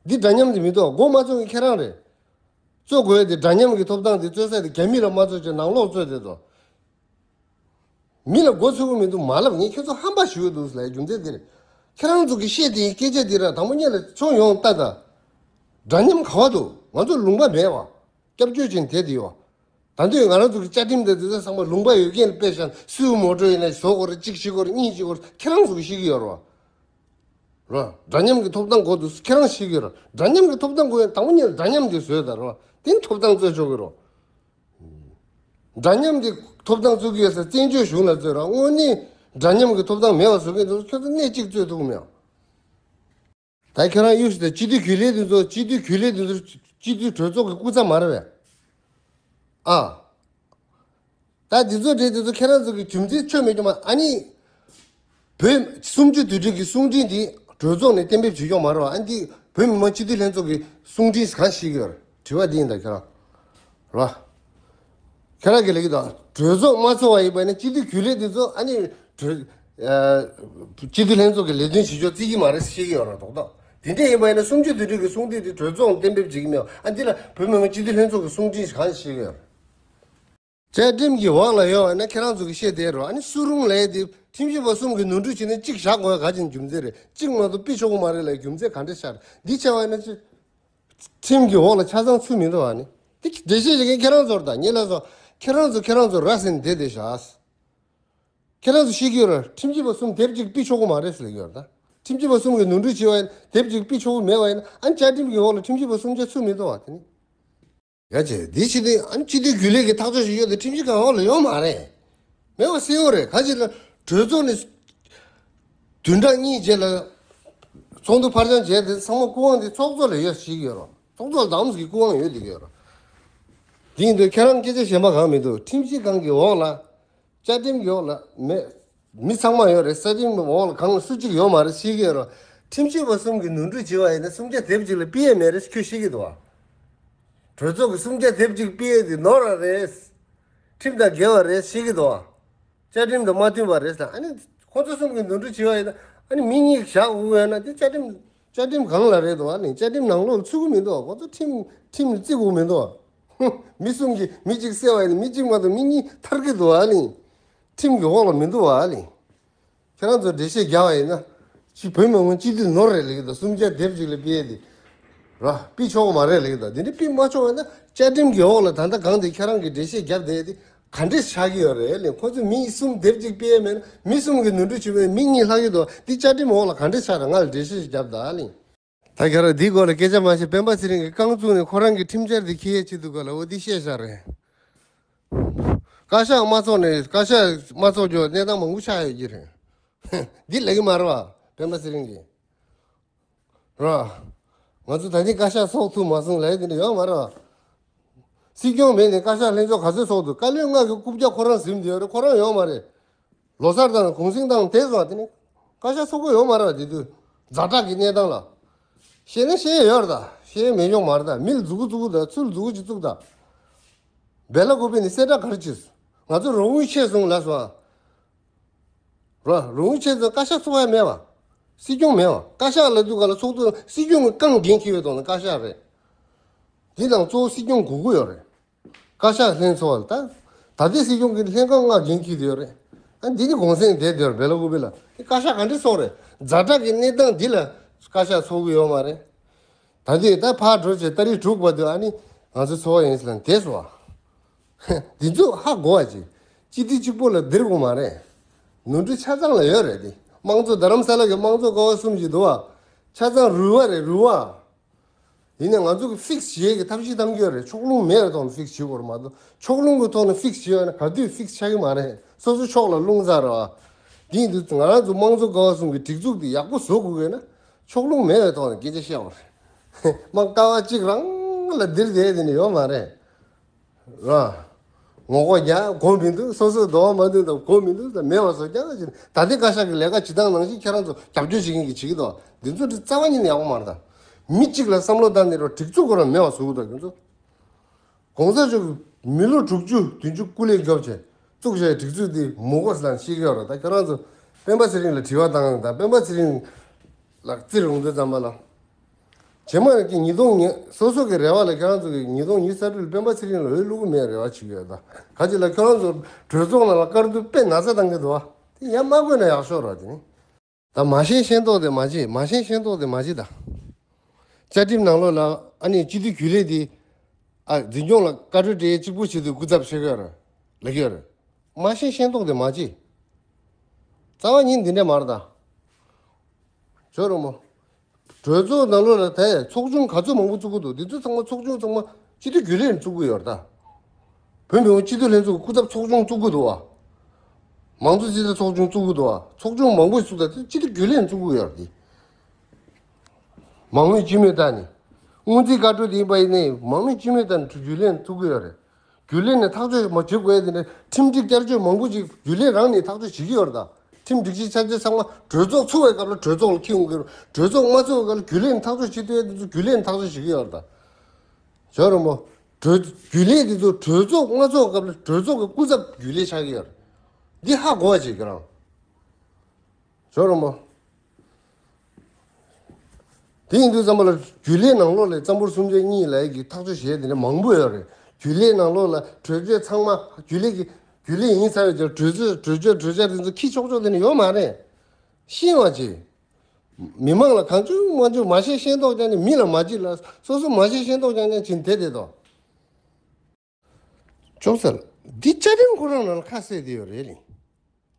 འདི་འདྲ་མཉམ་དེ་མི་འདུག། མགོ་མ་ཚོས་མཁན་ཁྱེད་རང་རེད། རྩོད་དགོས་དེ་འདྲ་མཉམ་གྱི་ཐོབ་ཐང་དེ་རྩོད་ས་དེ་རྒྱ་མི་ལ་མ་རྩོད་ཅིག་ནང་ལོགས་རྩོད་དེ་དོ། མི་ལ་མགོ་ཚོས་ཀྱི་མི་འདུག་མ་ལབ། ངས་ཁྱོད་ཚོ་ཧམ་པ་ཞུ་གི་འདུག་ལབ་རྒྱུ་མཚན་དེ་རེད། ཁྱེད་རང་ཚོ་གི་བཤད་དེ་སྐད་ཆ་དེ་ར་དང་པོ་ཉིད་ལ་ཆོ་ཡོང་ལྟ་ད། འདྲ་མཉམ་ག་བ་འདུག། ང་ཚོ་ལུང་པ་མེད་བ། སྐྱབས་བཅོལ་ཅན་དེ་དེ་ཡོད། ད་དུང་ང་རང་ཚོ་གི་བཅའ་ཁྲིམས་དང་དེ་ཚོ་ཚང་མ་ལུང་པ་ཡོད་མཁན་ལ་དཔེ་བཞག་ན་སུའུ་མོ་ཊ་ཡིན་ན་བཟོ་དགོས་རེད། གཅིག་བྱེད་དགོས་རེད། གཉིས་བྱེད་དགོས་རེད། ཁྱེད་རང་ཚོ་གི་ཤེས་ཀྱི་ཡོད་རེད་བ། ར། འདྲ་མཉམ་གྱི་ཐོབ་ཐང་དགོས་འདུག། ཁྱེད་རང་ཤེས་ཀྱི་རེད། འདྲ་མཉམ་གྱི་ཐོབ་ཐང་དགོས་ཡང་དང་པོ་ཉིད་ལ་འདྲ་མཉམ་དེ་བཟོས་དང་ར། དེ་ནི་ཐོབ་ཐང་རྩོད་ཆོག་གི་རེད། འདྲ་མཉམ་དེ་ཐོབ་ཐང་རྩོད་ཀྱི་ཡོད་ས་བཙན་བྱོལ་གཞུང་ལ་རྩོད་ར། དངོས་གནས་འདྲ་མཉམ་གྱི་ཐོབ་ཐང་མེད་པ་བཟོ་མཁན་དེ་ཚོ་ཁྱོད་ཚོ་གནས་གཅིག་རྩོད་ཐུབ་མེད། ད་ཁྱེད་རང་གཡུག་ཞིག་དང་སྤྱི་འཐུས་རྒྱུན་ལས་དེ་ཚོ་སྤྱི་འཐུས་རྒྱུན་ལས་དེ་ཚོ་སྤྱི་འཐུས་གྲོས་ཚོགས་ཀྱི་སྐུ་ཚབ་མ་རེད་པས། ཨ། ད་འདི་ཚོ་འདྲེ་འདི་ཚོ་ཁྱེད་རང་ཚོ་གི་རྒྱུ་མཚན་ཆོད་མེད་ཀྱང་མ། ཨ་ནི། བོད་གསུམ་བཅུ་དུས་དྲུག་གི་གསུང་འཕྲིན་འདི་གྲོས་ཚོགས་ནས་གཏན་འབེབས་བྱེད་ཀྱང་མ་རེད་བ། ཨ་འདི་བོད་མི་མང་སྤྱི་འཐུས་ལྷན་ཚོགས་ཀྱི་གསུང་འཕྲིན་གང་ཤེས་ཀྱི་ཡོད་རེད། དྲི་བ་འདི་ཡིན་ད་ཁྱེད་རང་། རེད་བ། ཁྱེད་རང་གི་ལས་ཀྱི་ད་གྲོས་ཚོགས་མ་ཚོགས་པ་ཡིན་པ་ནི་སྤྱི་འཐུས་རྒྱུན་ལས་འདི་ཚོ་ཨ་ནི་གྲོས། ཨ། སྤྱི་འཐུས་ལྷན་ཚོགས་ཀྱི་ལས་དོན་བྱེད་ཕྱོགས་བརྩི་གི་མ་རེད་ཤེས་ཀྱི་ཡོད་རེད་རྡོག་རྡོག། དེ་འདྲ་ཡིན་པ་ཡིན་ན་གསུམ་བཅུ་དོན་གྲུབ་ཀྱི་གསུང་དེབ་དེ་གྲོས་ཚོགས་གཏན་འབེབས་བྱེད་ཀྱི་མེད། ཨ་འདི་ལ་བོད་མི་མང་སྤྱི་འཐུས་ལྷན་ཚོགས་ཀྱི་གསུང་འཕྲིན་གང་ཞིག་ཡོད། བཅའ་ཁྲིམས་ཀྱི་འོག་ལ་ཡོད་ན་ཁྱེད་རང་ཚོ་གི་བཤད་བསྡད་རོགས། ཨ་ནི་སུ་རུང་ལས་དེ་ཁྲིམས་ཞིབ་པ་གསུམ་གྱི་ནོར་འཁྲུལ་བྱས་ནས་གཅིག་བཞག་དགོས་ག་ཅིན་རྒྱུ་མཚན་རེད། གཅིག་མ་གཏོགས་ཕུད་ཆོག་གི་མ་རེད་ལ་རྒྱུ་མཚན་ག་འདྲ་ཤར། འདི་བྱས་པ་ཡིན་ན་ཅི། ཁྲིམས་ཀྱི་འོག་ལ་ཆ་ཚང་ཚུད་མི་འདུག་ཨ་ནི། དེ་འགྲེལ་བཤད་བྱེད་མཁན་ཁྱེད་རང་ཚོར་དང་ངེད་ལ་སོ། ཁྱེད་རང་ཚོ་ཁྱེད་རང་ཚོ་ར་ཟིན་བསྡད་བསྡད་ཤག་ཁྱེད་རང་ཚོ་ཤེས་ཀྱི་ཡོད་རེད། ཁྲིམས་ཞིབ་པ་གསུམ་དེབ་གཅིག་ཕུད་ཆོག་གི་མ་རེད་ཟེར་གྱི་ཡོད་རེད་ད། ཁྲིམས་ཞིབ་པ་གསུམ་གྱི་ནོར་འཁྲུལ་བྱས་པ་ཡིན་དེབ་གཅིག་ཕུད་ཆོག་གི་མེད་པ་ཡིན་ན་ཨ་ནི་བཅའ་ཁྲིམས་ཀྱི་འོག་ལ་ཁྲིམས་ཞིབ་པ་གསུམ་ཆ་ཚུད་མི་འདུག་ཨ་དེ་ནི། ཡ་ཅེ་འདི་ཕྱི་དེ་ཨ་ནི་སྤྱི་འཐུས་རྒྱུན་ལས་ཀྱི་ཐག་གཅོད་ཞིག་ཡོད་དེ་ཁྲིམས་ཞིབ་ཁང་འོག་ལ་ཡོད་མ་རེད། མེད་པ་གསལ་བོ་རེད། ག་ཅིག་ལ་གྲོས་ཚོགས་ནས་བདུན་ཕྲག་གཉིས་རྗེས་ལ་ཚོགས་འདུ་ཕར་འགྱངས་བྱས་ཏེ་ཚང་མ་སྐུ་དབང་དེ་ཚོགས་གཙོ་ལ་ཡོད་ཞིག་ཡོད་རོགས། ཚོགས་གཙོ་ལ་དམ་གྱི་སྐུ་དབང་ཡོད་དེ་ཡོད་རོགས། དེ་ཡིན་དུས་ཁྱེད་རང་སྐད་ཆ་གཞན་པ་གང་མི་འདུག་ཁྲིམས་ཞིབ་ཁང་གི་འོག་ལ་བཅའ་ཁྲིམས་ཀྱི་འོག་ལ་མེད། མི་ཚང་མ་ཡོད་རེད། ས་ཁྲིམས་འོག་ལ་གང་ལ་སུ་གཅིག་ཡོད་མ་རེད་ཤེས་ཀྱི་ཡོད་རོགས། ཁྲིམས་ཞིབ་པ་གསུམ་གྱི་ནོར་འཁྲུལ་བྱས་པ་ཡིན་ན་གསུམ་ཆ་དེབ་གཅིག་ལ་ཕུད་ཡས་མེད་རེད་ཁྱོད་ཤེས་ཀྱི་འདུག་ཨ། གྲོས་ཚོགས་ཀྱི་གསུམ་ཆ་དེབ་གཅིག་ཕུད་ཡས་དེ་ནོར་བ་རེད། ཁྲིམས་དང་འགལ་བ་རེད་ཤེས་ཀྱི་འདུག་ཨ། བཅའ་ཁྲིམས་དང་མ་མཐུན་པ་རེད་ཟེར། ཨ་ནི་ཁོང་ཚོ་གསུམ་གྱི་ནོར་འཁྲུལ་བྱས་པ་ཡིན་ན་ཨ་ནི་མི་གཉིས་བཞག་དགོས་ཡོད་ན་དེ་བཅའ་ཁྲིམས་བཅའ་ཁྲིམས་གང་ལ་རེད་འདུག་ཨ། ནི་བཅའ་ཁྲིམས་ནང་ལོགས་ལ་ཚུད་ཀྱི་མི་འདུག་ཁོང་ཚོ་ཁྲིམས་ཁྲིམས་ལ་བརྩི་དགོས་མི་འདུག་མི་གསུམ་གྱིས་མི་གཅིག་བསད་པ་ཡིན་ན་མི་གཅིག་མ་གཏོགས་མི་གཉིས་ཐར་གྱི་འདུག་ཨ། ནི་ཁྲིམས་ཀྱི་འོག་ལ་མི་འདུག་ཨ། ནི། ཁྱེད་རང་ཚོ་འགྲེལ་བཤད་རྒྱག་པ་ཡིན་ན། སྤྱི་བོད་མི་མང་སྤྱི་འཐུས་ནོར་རེད་ལབ་ཀྱི་འདུག་གསུམ་ཆ་དེབ་གཅིག་ལ་ཕུད་ཡས་དེ། ར་ཕུད་ཆོག་གི་མ་རེད་ལབ་ཀྱི་འདུག་དེ་འདྲ་ཕུད་མ་ཆོག་པ་ཡིན་ན་བཅའ་ཁྲིམས་ཀྱི་འོག་ལ་ད་ལྟ་གང་དེ་ཁྱེད་རང་གིས་འགྲེལ་བཤད་རྒྱབ་བསྡད་དེ་ག་འདྲས་ཆགས་ཀྱི་ཡོད་རེད་ལབ། ཁོ་ཚོས་མི་གསུམ་དེབ་གཅིག་ཕུད་ཡས་མེད་ན་མི་གསུམ་གྱི་ནོར་འཁྲུལ་བྱས་པའི་མི་གཉིས་ལྷག་གི་འདུག་འདི་བཅའ་ཁྲིམས་འོག་ལ་ག་འདྲས་ཆགས་རེད། ང་ལ་འགྲེལ་བཤད་ཞིག་རྒྱབ་དང་ལབ། ད་ཁྱེད་རང་འདིའི་སྐོར་ལ་སྐད་ཆ་མ་བཤད། སྤེན་པ་ཚེ་རིང་གིས་རྐང་བཙུགས་ནས་ཁོ་རང་གི་ཁྲིམས་འཆར་དེ་འཁྱེར་ཡས་ཆེད་དུ་ག་ལ་འོ་འདི་བཤད་བཞག་རེད། བཀའ་ཤག་མ་ཚོགས་ནས་བཀའ་ཤག་མ་ཚོགས་རྒྱུ་གནས་སྟངས་མང་པོ་ཆགས་ཡོད་ཀྱི་རེད། འདི་ལབ་ཀྱི་མ་རེད་བ། སྤེན་པ་ཚེ་རིང་གིས། ར། ང་ཚོ་ད་ནི་བཀའ་ཤག་ཚོགས་ཐུབ་མ་སོང་ལབ་ཡ་དེ་འདྲ་ཡོད་མ་རེད་བ། སྲིད་སྐྱོང་མེད་ནས་བཀའ་ཤག་ལྷན་ཚོགས་ག་ཚོད་ཚོགས་འདུག་བཀའ་བློན་ལྔ་གི་རྐུབ་བཀྱག་ཁོ་རང་ཟིན་བསྡད་ཡོད་རེད། ཁོ་རང་ཡོད་མ་རེད། ལོ་གསར་དང་གུང་སེང་དང་དེ་ཚོ་དེ་ནི་བཀའ་ཤག་ཚོགས་ཀྱི་ཡོད་མ་རེད་བ། དེ་དུས་ཛ་དྲག་གི་གནས་སྟངས་ལ། བཤད་ན་བཤད་ཡོད་རེད་ད། བཤད་མེད་ཡོང་མ་རེད་ད། མི་ལ་མཛུ་གུ་བཙུགས་ད། ཚུར་མཛུ་གུ་ཅིག་བཙུགས་ད། སྦེ་ལ་ཀུ་པེ་ནི་གསལ་བསྒྲགས་ག་རེ་བྱས་སོང་། ང་ཚོ་རོགས་དངུལ་ཆད་སོང་ལབ་སོང་། རོགས་དངུལ་ཆད་སོང་། བཀའ་ཤག་ཚོགས་ཡ་མེད་བ། སྲིད་སྐྱོང་མེད་བ། བཀའ་ཤག་ལབ་དུས་ག་ལ་ཚོགས་འདུ་སྲིད་སྐྱོང་གི་རྐང་འགན་འཁྱེར་བའི་ཐོག་ནས་བཀའ་ཤག་རེད། འདི་དང་གཙོ་བོ་སྲིད་སྐྱོང་དགོས་ཀྱི་ཡོད་རེད། བཀའ་ཤག་ལྷན་ཚོགས་ལ་ད། ད་ལྟའི་སྲིད་སྐྱོང་གི་ལྷན་ཁང་ལྔ་འགན་འཁྱེར་དེ་ཡོད་རེད། ཨ་འདི་ནི་གུང་སེང་དེ་དེར་སྦེ་ལ་ཀུ་པེ་ལ་དེ་བཀའ་ཤག་ག་འདྲ་ཚོགས་རེད། ཛ་དྲག་གི་གནས་སྟངས་འདི་ལ་བཀའ་ཤག་ཚོགས་ཀྱི་ཡོད་མ་རེད། ད་དེ་ད་ཕར་འགྲོ་བྱས་ཏ་རིག་དྲུག་བར་དུ་ཨ་ནི་ང་ཚོ་ཚོགས་ཡིན་ལབ་དེ་སོ། འདི་ཚོ་ཧ་གོ་བ་ཅིག་སྤྱི་འཐུས་གཅིག་པོ་ལ་འདིར་དགོས་མ་རེད། ནོར་འཁྲུལ་ཆ་ཚང་ལ་ཡོད་རེད་དེ། དམངས་གཙོ་རྡ་རམ་ས་ལ་གི་དམངས་གཙོ་ཀ་བ་གསུམ་ཞིག་འདུག་བ། ཆ་ཚང་རུལ་བ་རེད་རུལ་བ། ཡིན་ནའི་ང་ཚོ་གི་ཕིག་སི་བྱེད་ཀྱི་ཐབས་ཤེས་གཏང་གི་ཡོད་རེད། ཕྱོགས་ལྷུང་མེད་པའི་ཐོག་ནས་ཕིག་སི་བྱེད་དགོས་རེད་མ་གཏོགས་ཕྱོགས་ལྷུང་གི་ཐོག་ནས་ཕིག་སི་བྱེད་ཡོད་ན་ག་དུས་ཕིག་སི་ཆགས་ཀྱི་མ་རེད། སོ་སོ་ཕྱོགས་ལ་ལྷུང་ཚར་རེད་བ། དེ་ཡིན་དུས་ང་རང་ཚོ་དམངས་གཙོ་ཀ་བ་གསུམ་གྱི་སྒྲིག་འཛུགས་དེ་ཡག་པོ་བཟོ་དགོས་ཀྱི་ཡོད་ན་ཕྱོགས་ལྷུང་མེད་པའི་ཐོག་ནས་སྐད་ཆ་བཤད་དགོས་རེད། མ་ཀ་བ་གཅིག་རང་ལ་འདིར་བསྡད་དེ་ནི་ཡོད་མ་རེད། ར། ངོ་རྒོལ་རྒྱག་དགོས་མི་འདུག་སོ་སོའི་འདོད་པ་མ་འདུག་དང་དགོས་མི་འདུག་ད་མེད་པ་བཟོ་རྒྱག་ཅིག་ད་ལྟའི་བཀའ་ཤག་གི་ལས་ཀ་བྱེད་སྟངས་ནང་བཞིན་ཁྱེད་རང་ཚོ་རྒྱབ་སྐྱོར་བྱེད་མཁན་གྱི་བྱེད་ཀྱི་འདུག་འདི་ཚོ་འདི་རྩ་བ་ཉིད་ནས་ཡག་པོ་མ་རེད་ད། མི་གཅིག་ལ་བསམ་བློ་བཏང་ནས་རོ་སྒྲིག་འཛུགས་ཁོ་རང་མེད་པ་བཟོ་གི་འདུག་འདི་ཚོ། གོང་ས་མཆོག་གིས་མི་ལོ་དྲུག་ཅུ་བདུན་ཅུ་སྐུ་ལས་བསྐྱོན་བྱས་བཙུགས་བྱས་སྒྲིག་འཛུགས་འདི་མུ་གོ་ཟེར་ནས་ཤེས་ཀྱི་ཡོད་རེད། ད་ཁྱེད་རང་ཚོ་སྤེན་པ་ཚེ་རིང་ལ་དྲི་བ་བཏང་ཡོང་ད་སྤེན་པ་ཚེ་རིང་ལ་བཙིར་ཡོང་དུས་ཙམ་པ་ལ། རྗེས་མ་གི་ཉིས་སྟོང་ཉི་སོ་སོ་གི་རེ་བ་ལ་ཁྱེད་རང་ཚོ་གི་ཉིས་སྟོང་ཉི་ཤུ་རྩ་དྲུག་ལ་སྤེན་པ་ཚེ་རིང་ལ་འོས་བླུག་གི་མེད་རེ་བ་བྱེད་ཀྱི་ཡོད་ད། ག་ཅི་ལ་ཁྱེད་རང་ཚོ་གྲོས་ཚོགས་ནང་ལ་བཀར་དུས་དཔེ་ན་ཚ་བཏང་གི་འདུག་བ། དེ་ཡང་མ་དགོས་ན་ཡག་ཤོས་རེད་དེ་ནི། ད་མ་ཤེས་ཤེས་མདོག་དེ་མ་བྱེད། མ་ཤེས་ཤེས་མདོག་དེ་མ་བྱེད་ད། བཅའ་ཁྲིམས་ནང་ལོགས་ལ་ཨ་ནི་སྤྱི་འཐུས་རྒྱུན་ལས་དེ། ཨ་འཛིན་སྐྱོང་ལ་བཀའ་འཁྲོལ་སྤྲད་གཅིག་པུ་བྱེད་དུས་སྐུ་ཚབ་བྱེད་དགོས་རེད་ལབ་ཀྱི་ཡོད་རེད། མ་ཤེས་ཤེས་མདོག་དེ་མ་བྱེད། རྩ་བ་ཉིད་འདི་འདྲ་མ་རེད་ད། ཇོ་རུ་མོ། གྲོས་ཚོགས་ནང་ལོགས་ལ་དེ་ཚོགས་ཆུང་ག་ཚོད་མང་པོ་བཙུགས་ཀྱི་འདུག་འདི་ཚོ་ཚང་མ་ཚོགས་ཆུང་ཚང་མ་སྤྱི་འཐུས་རྒྱུན་ལས་ནས་བཙུགས་ཀྱི་ཡོད་རེད་ད། བོད་མི་མང་སྤྱི་འཐུས་ལྷན་ཚོགས་ཀྱི་སྐུ་ཚབ་ཚོགས་ཆུང་བཙུགས་ཀྱི་འདུག་བ། མང་གཙོ་སྤྱི་འཐུས་ཚོགས་ཆུང་བཙུགས་ཀྱི་འདུག་བ། ཚོགས་ཆུང་མང་པོ་ཞིག་བཙུགས་ད་དེ་སྤྱི་འཐུས་རྒྱུན་ལས་ནས་བཙུགས་ཀྱི་ཡོད་རེད་དེ། མང་མོས་སྤྱི་མོས་བཏང་ནས། སྔོན་རྩིས་བཀའ་འཁྲོལ་དེ་ཡིན་པ་ཡིན་ནའི་མང་མོས་སྤྱི་མོས་བཏང་ནས་རྒྱུན་ལས་ནས་བཙུགས་ཀྱི་ཡོད་རེད། རྒྱུན་ལས་ནས་ཐག་གཅོད་མ་བྱེད་དགོས་དེ་ནས་ཁྲིམས་སྒྲིག་བསྐྱར་བཅོས་མང་པོ་ཅིག་རྒྱུན་ལས་རང་ནས་ཐག་གཅོད་བྱེད་ཀྱི་ཡོད་རེད་ད། ཁྲིམས་སྒྲིག་གཞི་ཆ་ཚང་མ་གྲོས་ཚོགས་ཚུགས་པའི་སྐབས་ལ་གྲོས་ཚོགས་ལ་འཁྱེར་ཡོང་གི་རེད། གྲོས་ཚོགས་མ་ཚུགས་པའི་སྐབས་ལ་རྒྱུན་ལས་ནས་ཐག་གཅོད་བྱེད་ཐུབ་ཡ་དེ་ཚོ་རྒྱུན་ལས་ནས་ཐག་གཅོད་བྱེད་ཀྱི་ཡོད་རེད་ད། ཇོ་རུ་མོ། གྲོས་རྒྱུན་ལས་དེ་ཚོ་གྲོས་ཚོགས་མ་ཚུགས་པའི་སྐབས་ལ་གྲོས་ཚོགས་ཀྱི་སྐུ་ཚབ་རྒྱུན་ལས་ཆགས་ཀྱི་ཡོད་རེད། འདི་ཧ་གོ་བ་བྱེད་ཀྱི་རང་། ཇོ་རུ་མོ། དེ་ཡིན་དུས་ཙམ་པ་ལ་རྒྱུན་ལས་ནང་ལོགས་ལ་རྩ་འབོར་སུམ་ཆ་གཉིས་ལབ་ཡས་ཀྱི་ཐག་གཅོད་བྱེད་ཡས་དེ་འདྲ་མང་པོ་ཡོད་རེད། རྒྱུན་ལས་ནང་ལོགས་ལ་གྲོས་ཆོད་ཚང་མ་རྒྱུན་ལས་ཀྱི་རྒྱུན་ལས་ཡིན་ཚར་བའི་རྗེས་གྲོས་ཆོད་གྲོས་ཆོད་གྲོས་འཆར་དེ་ཚོ་འཁྱེར་ཆོག་ཆོག་དེ་འདྲ་ཡོད་མ་རེད། ཤེས་པ་བྱེད། མི་མང་ལ་གང་བྱུང་མང་བྱུང་མ་ཤེས་ཤེས་མདོག་ཀྱང་ནི་མི་ལ་མ་བྱེད་ལ་སོ་སོ་མ་ཤེས་ཤེས་མདོག་ཀྱང་ཀྱང་བྱེད་བསྡད་བསྡད་དོ། ཅོག་ཙེ་ལ། འདི་བཅའ་ཁྲིམས་ཁོ་རང་ནང་ལ་ཁ་གསལ་བསྡད་ཡོད་རེད་ལེ།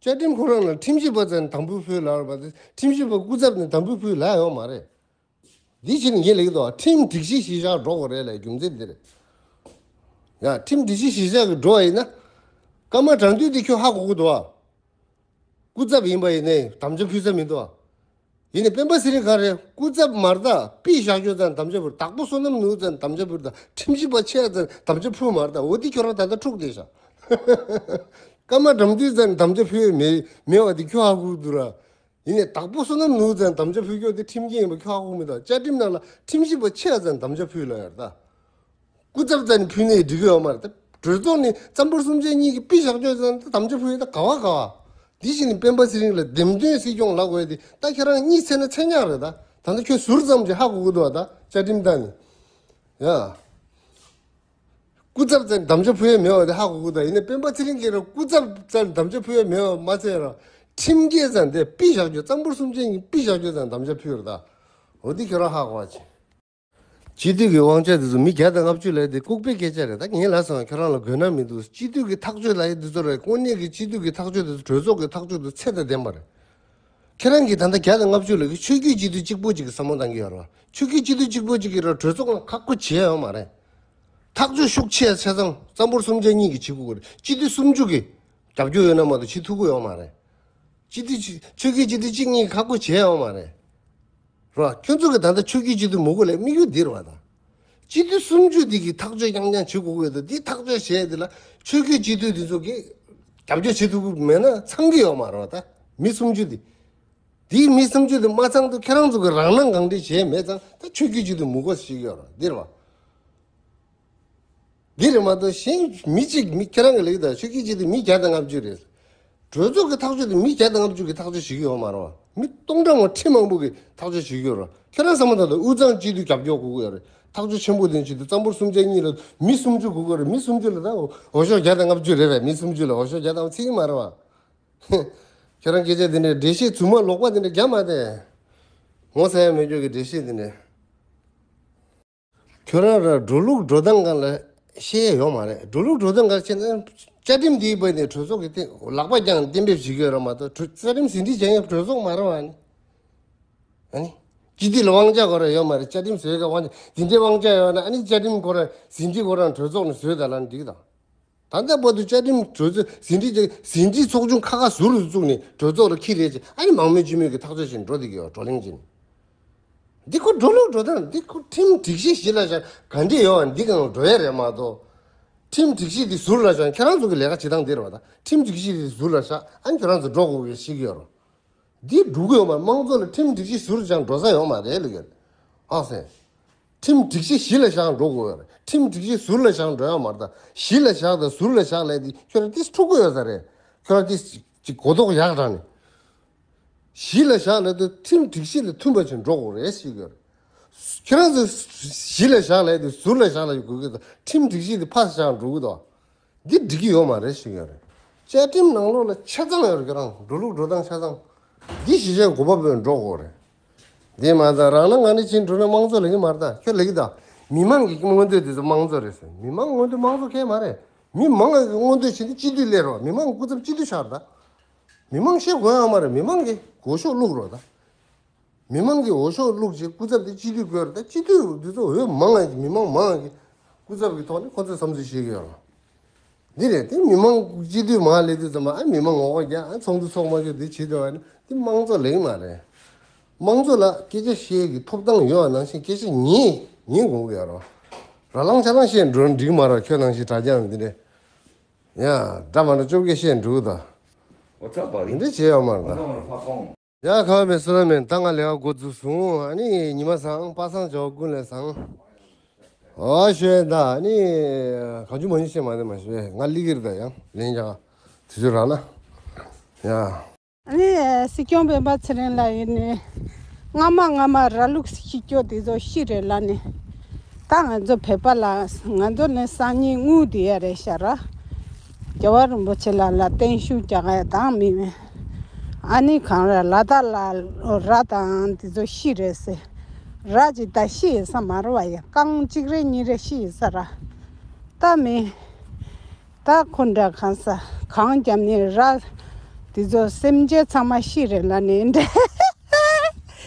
བཅའ་ཁྲིམས་ཁོ་རང་ལ་ཁྲིམས་ཞིབ་པ་ཚོ་ནས་དམ་འབུལ་ཕུལ་ལབ་པ་དེ་ཁྲིམས་ཞིབ་པ་སྐུ་ཚབ་ནས་དམ་འབུལ་ཕུལ་ལབ་ཡོད་མ་རེད། འདི་ཕྱིར་ངས་ལེགས་དོ་ཁྲིམས་སྒྲིག་གཞི་གཞིར་བཞག་འགྲོ་དགོས་རེད་ལ་རྒྱུ་མཚན་འདི་རེད། ཡ་ཁྲིམས་སྒྲིག་གཞི་གཞིར་བཞག་གི་འགྲོ་བ་ཡིན་ན། སྐར་མ་གྲངས་འདུས་འདི་ཁྱོད་ཧ་གོ་གི་འདུག་ཨ། སྐུ་ཚབ་ཡིན་པ་ཡིན་ནའི་དམ་བཅའ་ཕུལ་ས་མི་འདུག་ཨ། ཡིན་ནའི་སྤེན་པ་ཚེ་རིང་ག་རེ་སྐུ་ཚབ་མ་རེད་ད་པི་བཞག་རྒྱུ་ཙམ་དམ་བཅའ་ཕུལ་བདག་པོ་བསོད་ནམས་ནོར་བུ་ཙམ་དམ་བཅའ་ཕུལ་ད་ཁྲིམས་ཞིབ་པ་ཆེ་ཙམ་དམ་བཅའ་ཕུལ་མ་རེད་ད་འོ་འདི་ཁྱོད་རང་ད་ལྟ་འཁྲུག་བསྡད་ཤག་སྐར་མ་གྲངས་འདུས་ཙམ་དམ་བཅའ་ཕུལ་མེད་མེད་བ་འདི་ཁྱོད་ཧ་གོ་གི་འདུག་ར། ཡིན་ནའི་བདག་པོ་བསོད་ནམས་ནོར་བུ་ཙམ་དམ་བཅའ་ཕུལ་རྒྱུ་འདི་ཁྲིམས་འགལ་ཡིན་པ་ཁྱོད་ཧ་གོ་མི་འདུག་བཅའ་ཁྲིམས་ནང་ལ་ཁྲིམས་ཞིབ་པ་ཆེ་ཙམ་དམ་བཅའ་ཕུལ་ལ་ཡོད་རེད་ད། སྐུ་ཚབ་ཙམ་ནས་ཕུལ་ནས་འགྲིག་གི་ཡོད་མ་རེད་ད། གྲོས་ཚོགས་ནས་རྩ་འབོར་སུམ་ཆ་གཉིས་ཀྱི་པི་བཞག་རྒྱུ་ཙམ་དུ་དམ་བཅའ་ཕུལ་ཡོད་ད་ག་བ་ག་བ། འདི་བཞིན་ནི་སྤེན་པ་ཚེ་རིང་ལ་འདེམས་ཐོན་སྲིད་སྐྱོང་ལབ་དགོས་ཏེ་ད་ཁྱེད་རང་གཉིད་སད་ན་ཚད་ཉག་རེད་ད། ད་ལྟ་ཁྱོད་ཟུར་ཙམ་གྱིས་ཧ་གོ་གི་འདུག་བ་ད་བཅའ་ཁྲིམས་ལྟ་ནས། ཡ། སྐུ་ཚབ་ཙམ་དམ་བཅའ་ཕུལ་ཡས་མེད་བ་དེ་ཧ་གོ་གི་ད་ཡིན་ན་སྤེན་པ་ཚེ་རིང་གིས་རང་སྐུ་ཚབ་ཙམ་དམ་བཅའ་ཕུལ་ཡས་མེད་བ་མ་ཚད་རང་ཁྲིམས་འགལ་ཙམ་དེ་པི་བཞག་རྒྱུ་རྩ་འབོར་སུམ་ཆ་གཉིས་པི་བཞག་རྒྱུ་ཙམ་དམ་བཅའ་ཕུལ་ཡོད་ད། འོ་འདི་ཁྱོད་རང་ཧ་གོ་བ་བྱེད། སྤྱི་འཐུས་ཀྱི་དབང་ཆ་དེ་ཚོ་མི་བརྒྱ་དང་ལྔ་བཅུ་ལས་དེ་ལྐུགས་པའི་སྐད་ཆ་རེད་ད་ངས་ལབ་སོང་ཁྱོད་རང་ལ་དགོས་ན་མི་འདུག་སྤྱི་འཐུས་ཀྱི་ཐག་གཅོད་ལབ་ཡས་འདི་ཚོ་རེད་དངོས་གནས་ཀྱི་སྤྱི་འཐུས་ཀྱི་ཐག་གཅོད་དེ་ཚོ་གྲོས་ཚོགས་ཀྱི་ཐག་གཅོད་དེ་ཚོ་ཚད་དང་ལྡན་པ་རེད། ཁྱེད་རང་གིས་ད་ལྟ་བརྒྱ་དང་ལྔ་བཅུ་ལབ་ཀྱི་ཆོས་བརྒྱུད་སྤྱི་འཐུས་གཅིག་པོ་གཅིག་གི་བསམ་བློ་བཏང་གི་ཡོད་རེད་བ། ཆོས་བརྒྱུད་སྤྱི་འཐུས་གཅིག་པོ་གཅིག་གིས་རང་གྲོས་ཚོགས་ནང་ཁག་པོ་བྱས་ཡོད་མ་རེད། ཐག་གཅོད་ཤུགས་ཆེ་ཆ་ཚང་རྩ་འབོར་སུམ་ཆ་གཉིས་ཀྱིས་བྱེད་དགོས་ཀྱི་རེད། སྤྱི་འཐུས་སུམ་ཅུ་གིས་རྒྱབ་སྐྱོར་ཡོད་ན་མ་གཏོགས་བྱེད་ཐུབ་ཀྱི་ཡོད་མ་རེད། སྤྱི་འཐུས་ཆོས་ཆོས་བརྒྱུད་སྤྱི་འཐུས་གཅིག་གཉིས་ཁག་པོ་བྱས་ཡོད་མ་རེད། རོ། ཁྱོད་ཚོ་གི་ད་ལྟ་ཆོས་བརྒྱུད་སྤྱི་འཐུས་མང་པོ་ལ་དམིགས་ཡུལ་འདི་རེད་བ་ད། སྤྱི་འཐུས་སུམ་ཅུ་འདི་གི་ཐག་གཅོད་རྐྱང་རྐྱང་བྱེད་དགོས་ཀྱི་ཡོད་ད་འདི་ཐག་གཅོད་བྱས་འདི་ལ་ཆོས་བརྒྱུད་སྤྱི་འཐུས་འདི་ཚོ་གི་རྒྱབ་སྐྱོར་བྱེད་ཐུབ་ཀྱི་མེད་ན་ཚང་གི་ཡོད་མ་རེད་བ་ད། མི་སུམ་ཅུ་འདི། འདིའི་མི་སུམ་ཅུ་འདི་མ་ཚང་དུ་ཁྱེད་རང་ཚོ་གི་རང་སྣང་གང་འདྲ་བྱས་མེད་ཙང་ད་ཆོས་བརྒྱུད་སྤྱི་འཐུས་མང་པོ་ཞིག་ཡོད་རེད་འདི་རེད་བ། འདི་རེད་མ་གཏོགས་གཞན་མི་གཅིག་མི་ཁྱེད་རང་གི་ལེགས་དང་ཆོས་བརྒྱུད་སྤྱི་འཐུས་མི་བརྒྱ་དང་ལྔ་བཅུ་རེད། གྲོས་ཚོགས་ཀྱི་ཐག་གཅོད་དེ་མི་བརྒྱ་དང་ལྔ་བཅུ་གི་ཐག་གཅོད་བྱེད་ཀྱི་ཡོད་མ་རེད་བ། མི་སྟོང་ཕྲག་མང་ཁྲི་མང་པོ་གི་ཐག་གཅོད་བྱེད་ཀྱི་ཡོད་རེད། ཁྱེད་རང་བསམ་བློ་བཏང་དང་དབུས་གཙང་སྤྱི་འཐུས་རྒྱབ་སྐྱོར་དགོས་ཀྱི་ཡོད་རེད། ཐག་གཅོད་ཆེན་པོ་དེ་བྱེད་དུས་རྩ་འབོར་སུམ་ཆ་གཉིས་ལ་མི་སུམ་ཅུ་དགོས་ཀྱི་ཡོད་རེད། མི་སུམ་ཅུ་ལ་ད་འོ་ཤོག་བརྒྱ་དང་ལྔ་བཅུ་རེད་བས། མི་སུམ་ཅུ་ལ་འོ་ཤོག་བརྒྱ་དང་ཚིག་མ་རེད་བ། ཁྱེད་རང་སྐད་ཆ་དེ་འདྲའི་འགྲེལ་བཤད་རྫུན་མ་ལོག་པ་དེ་འདྲ་རྒྱག་མ་བསྡད། ངོ་ཚ་ཡ་མེད་རྒྱུ་གི་འགྲེལ་བཤད་དེ་འདྲ། ཁྱོད་རང་ར་འགྲོ་ལུགས་འགྲོ་སྟངས་སྒང་ལ་ཤེས་ཡ་ཡོད་མ་རེད། འགྲོ་ལུགས་འགྲོ་སྟངས་སྒང་ཤེས་ན་བཅའ་ཁྲིམས་འདིའི་བར་ནས་གྲོས་ཚོགས་ཀྱི་སྟེང་ལག་པ་བརྐྱངས་གཏན་འབེབས་བྱེད་ཀྱི་ཡོད་རེད་མ་གཏོགས་གྲོས་རྩ་ཁྲིམས་ཟིན་བྲིས་བྱེད་མཁན་གྲོས་ཚོགས་མ་རེད་བ་ནི། ཨ་ནི། སྤྱི་འཐུས་ལ་དབང་ཆ་ཁོ་རང་ཡོད་མ་རེད། བཅའ་ཁྲིམས་བཟོས་ཀྱི་དབང་ཆ་འདི་འདྲའི་དབང་ཆ་ཡོད་ན་ཨ་ནི་བཅའ་ཁྲིམས་ཁོ་རང་ཟིན་བྲིས་ཁོ་རང་གྲོས་ཚོགས་ནས་བཟོས་ད་ལ་འགྲིག་དང་། ད་ལྟ་བར་དུ་བཅའ་ཁྲིམས་གྲོས་ཚོགས་ཟིན་བྲིས་ཀྱི་ཟིན་བྲིས་ཚོགས་ཆུང་ཁ་ཁ་ཟུར་དུ་བཙུགས་ནས་གྲོས་ཚོགས་ལ་ཁྱེར་རེད་ཅེས་ཨ་ནི་མང་མོས་སྤྱི་མོས་ཀྱི་ཐག་གཅོད་བྱས་ནས་འགྲོ་བསྡད་ཀྱི་ཡོད་བགྲོ་གླེང་བྱས་ནས། འདི་ཁོ་འགྲོ་ལུགས་འགྲོ་སྟངས་འདི་ཁོ་ཁྲིམས་སྒྲིག་གཞི་གཞི་ལ་བཞག་ག་འདྲས་ཡོད་བ་འདི་གང་འགྲོ་ཡ་རེད་མ་གཏོགས། ཁྲིམས་སྒྲིག་གཞི་འདི་ཟུར་ལ་བཞག་ཁྱེད་རང་ཚོ་གི་ལས་ཀ་བྱེད་སྟངས་འདི་རེད་བ་ད། ཁྲིམས་སྒྲིག་གཞི་འདི་ཟུར་ལ་བཞག་ཨ་ནི་ཁྱེད་རང་ཚོ་འགྲོ་དགོས་ཀྱི་ཤེས་ཀྱི་ཡོད་རེད། འདི་འགྲོ་གི་ཡོད་མ་རེད། དམངས་གཙོ་ལ་ཁྲིམས་སྒྲིག་གཞི་ཟུར་བཞག་འགྲོ་ས་ཡོད་མ་རེད་ལ་ཡོད། ཨ་སེ། ཁྲིམས་སྒྲིག་གཞི་གཞི་ལ་བཞག་འགྲོ་དགོས་ཡོད་རེད། ཁྲིམས་སྒྲིག་གཞི་ཟུར་ལ་བཞག་འགྲོ་ཡ་མ་རེད་ད། གཞི་ལ་བཞག་དང་ཟུར་ལ་བཞག་ལས་འདི་ཁྱོད་རང་ཏིས་འཁྲུག་གི་ཡོད་ས་རེད། ཁྱོད་རང་ཏིས་ཅིག་གོ་རྟོགས་ཡག་དྲགས་ནས། གཞི་ལ་བཞག་ལས་དུས་ཁྲིམས་སྒྲིག་གཞི་ལ་མཐུན་པ་ཞིག་འགྲོ་དགོས་རེད་ཞིག་ཡོད་རེད། ཁྱེད་རང་ཚོ་གཞི་ལ་བཞག་ལས་དུས་ཟུར་ལ་བཞག་ལ་དགོས་ཀྱི་ད་ཁྲིམས་སྒྲིག་གཞི་དེ་ཕར་བཞག་འགྲོ་གི་འདུག་འདི་འགྲིག་གི་ཡོད་མ་རེད་ཞིག་ཡོད་རེད། བཅའ་ཁྲིམས་ནང་ལོགས་ལ་ཆ་ཚང་ཡོད་རེད། ཁྱེད་རང་འགྲོ་ལུགས་འགྲོ་སྟངས་ཆ་ཚང་། འདི་གཞི་བྱས་གོ་བབ་ཡོད་འགྲོ་དགོས་རེད། འདི་མ་ཚད་རང་ན་ང་ནི་ཕྱིན་འགྲོ་ན་དམངས་གཙོ་ལ་ཡིན་མ་རེད་ད་ཁྱོད་ལ་ཡིན་ད། མི་མང་གི་མངོན་འདོད་དེ་ཚོ་དམངས་གཙོ་རེད་ཟེར། མི་མང་མངོན་འདོད་དམངས་གཙོ་གལ་མ་རེད། མི་མང་གི་མངོན་འདོད་བྱེད་དུས་སྤྱི་འཐུས་སླེབས་རོགས། མི་མང་གི་སྐུ་ཚབ་སྤྱི་འཐུས་ཆགས་རེད་ད། མི་མང་ཤེས་དགོས་ཡོད་མ་རེད། མི་མང་གི་འོས་ཤོག་བླུགས་རོགས་ད། མི་མང་གི་འོས་ཤོག་བླུགས་རྗེས་སྐུ་ཚབ་དེ་སྤྱི་འཐུས་དགོས་རེད་ད། སྤྱི་འཐུས་འདི་ཚོ་འོས་མང་ང་གི་མི་མང་མང་ང་གི་སྐུ་ཚབ་ཀྱི་ཐོག་ནས་ཁོ་ཚོས་བསམ་ཚུལ་བཤད་ཀྱི་ཡོད་རེད། འདི་རེད་དེ་མི་མང་སྤྱི་འཐུས་མང་ལས་དུས་ཙམ་པ་ཨ་མི་མང་ངོ་རྒོལ་རྒྱག་ཨ་ཚོགས་འདུ་ཚོགས་མ་ཆོག་འདི་བྱེད་འདོད་བ་ནི་འདི་དམངས་གཙོ་ལེགས་མ་རེད། དམངས་གཙོ་ལ་སྐད་ཆ་བཤད་ཀྱི་ཐོབ་ཐང་ཡོད་པ་ནང་བཞིན་སྐད་ཆ་ཉན་ཉན་དགོས་ཀྱི་ཡོད་རེད། ར་ལང་ཆ་ལང་བཤད་འགྲོ་འགྲིག་མ་རེད། ཁྱོད་ནང་བཞིན་དྲ་རྒྱ་འདི་འདྲས་ཡ་འདྲ་མ་འདྲ་བཅོ་བརྒྱད་བཤད་འགྲོ་གི་ད། What's up, buddy? འདི་འདྲས་བྱས་ཡོད་མ་རེད་ད། Welcome to Patong. ཡ་ཁ་བ་མེད་བསོད་ནམས་མེད། ད་ང་ལས་ཀ་འགོ་བཙུགས་སོང་། ཨ་ནི་ཉི་མ་བཟང་པ་སངས་ཇོ་ཀུན་ལས་བཟང་། ཨ་ཤོད་ད་ཨ་ནི་གང་བྱུང་མང་བྱུང་བཤད་མ་ནི་མ་ཤོད་ང་ལི་གིར་ད་ཡང་ལན་རྒྱག་དུས་ཚོད་རག་ན་ཡ། ཨ་ནི་སྲིད་སྐྱོང་སྤེན་པ་ཚེ་རིང་ལགས་ཡིན་ནི་ སྔ་མ་སྔ་མ་ར་ལུག་ཤི་སྐྱོ་དེ་ཚོ་ཤི་རེད་ལབ་ནས། ད་ང་ཚོ་བོད་པ་ལ་ང་ཚོ་ནི་སང་ཉིན་དངུལ་དེ་ཡ་རེད་ཤག་ར། རྒྱལ་བ་རིན་པོ་ཆེ་ལ་ལ་བརྟན་བཞུགས་རྒྱག་ཡ་དང་མི་མེད། ཨ་ནི་གང་རེད། ལ་དྭགས་ལ་ར་དང་དེ་ཚོ་ཤི་རེད་ཟེར། ར་ཅིག་ད་ཤི་ཡོད་ས་མ་རེད་བ། ཡ་རྐང་གཅིག་རེ་གཉིས་རེ་ཤི་ཡོད་ས་ར། ད་མི། ད་ཁོ་འདྲ་གང་ས་གང་རྒྱབ་ནས་ར། དེ་ཚོ་སེམས་ཅན་ཚང་མ་ཤི་རེད་ལབ་ནས་འདྲ།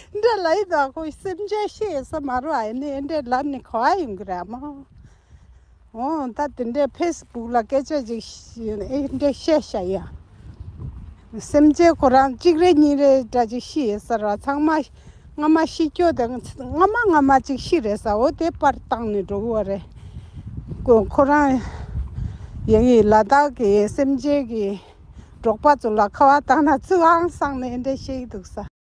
འདྲ་ལབ་ཡི་ད་ཁོ་སེམས་ཅན་ཤི་ཡོད་ས་མ་རེད་བ། ཡིན་ནའི་འདྲ་ལབ་ནས་ག་བ་ཡོང་གི་རེད་མོ། འོ་ད་དེ་འདྲའི་ཕེ་སི་བུག་ལ་སྐད་ཆ་ཅིག་ཤི་ཨེ་འདྲ་བཤད་ཤག་ཡ། སེམས་ཅན་ཁོ་རང་གཅིག་རེ་གཉིས་རེ་འདྲ་ཅིག་ཤི་ཡོད་ས་ར། ཚང་མ་སྔ་མ་ཤི་སྐྱོ་དང་སྔ་མ་སྔ་མ་ཅིག་ཤི་རེད་ས། འོ་དེ་པར་བཏང་ནས་འགྲོ་གི་བ་རེད། ཁོ་ཁོ་རང་ཡ་གི་ལ་དྭགས་ཀྱི་སེམས་ཅན་གྱི་འབྲོག་པ་ཚོ་ལ་ཁ་བ་བཏང་ན་ཚུར་ཨང་སང་ནས་འདྲ་བཤད་ཀྱི་འདུག་ས།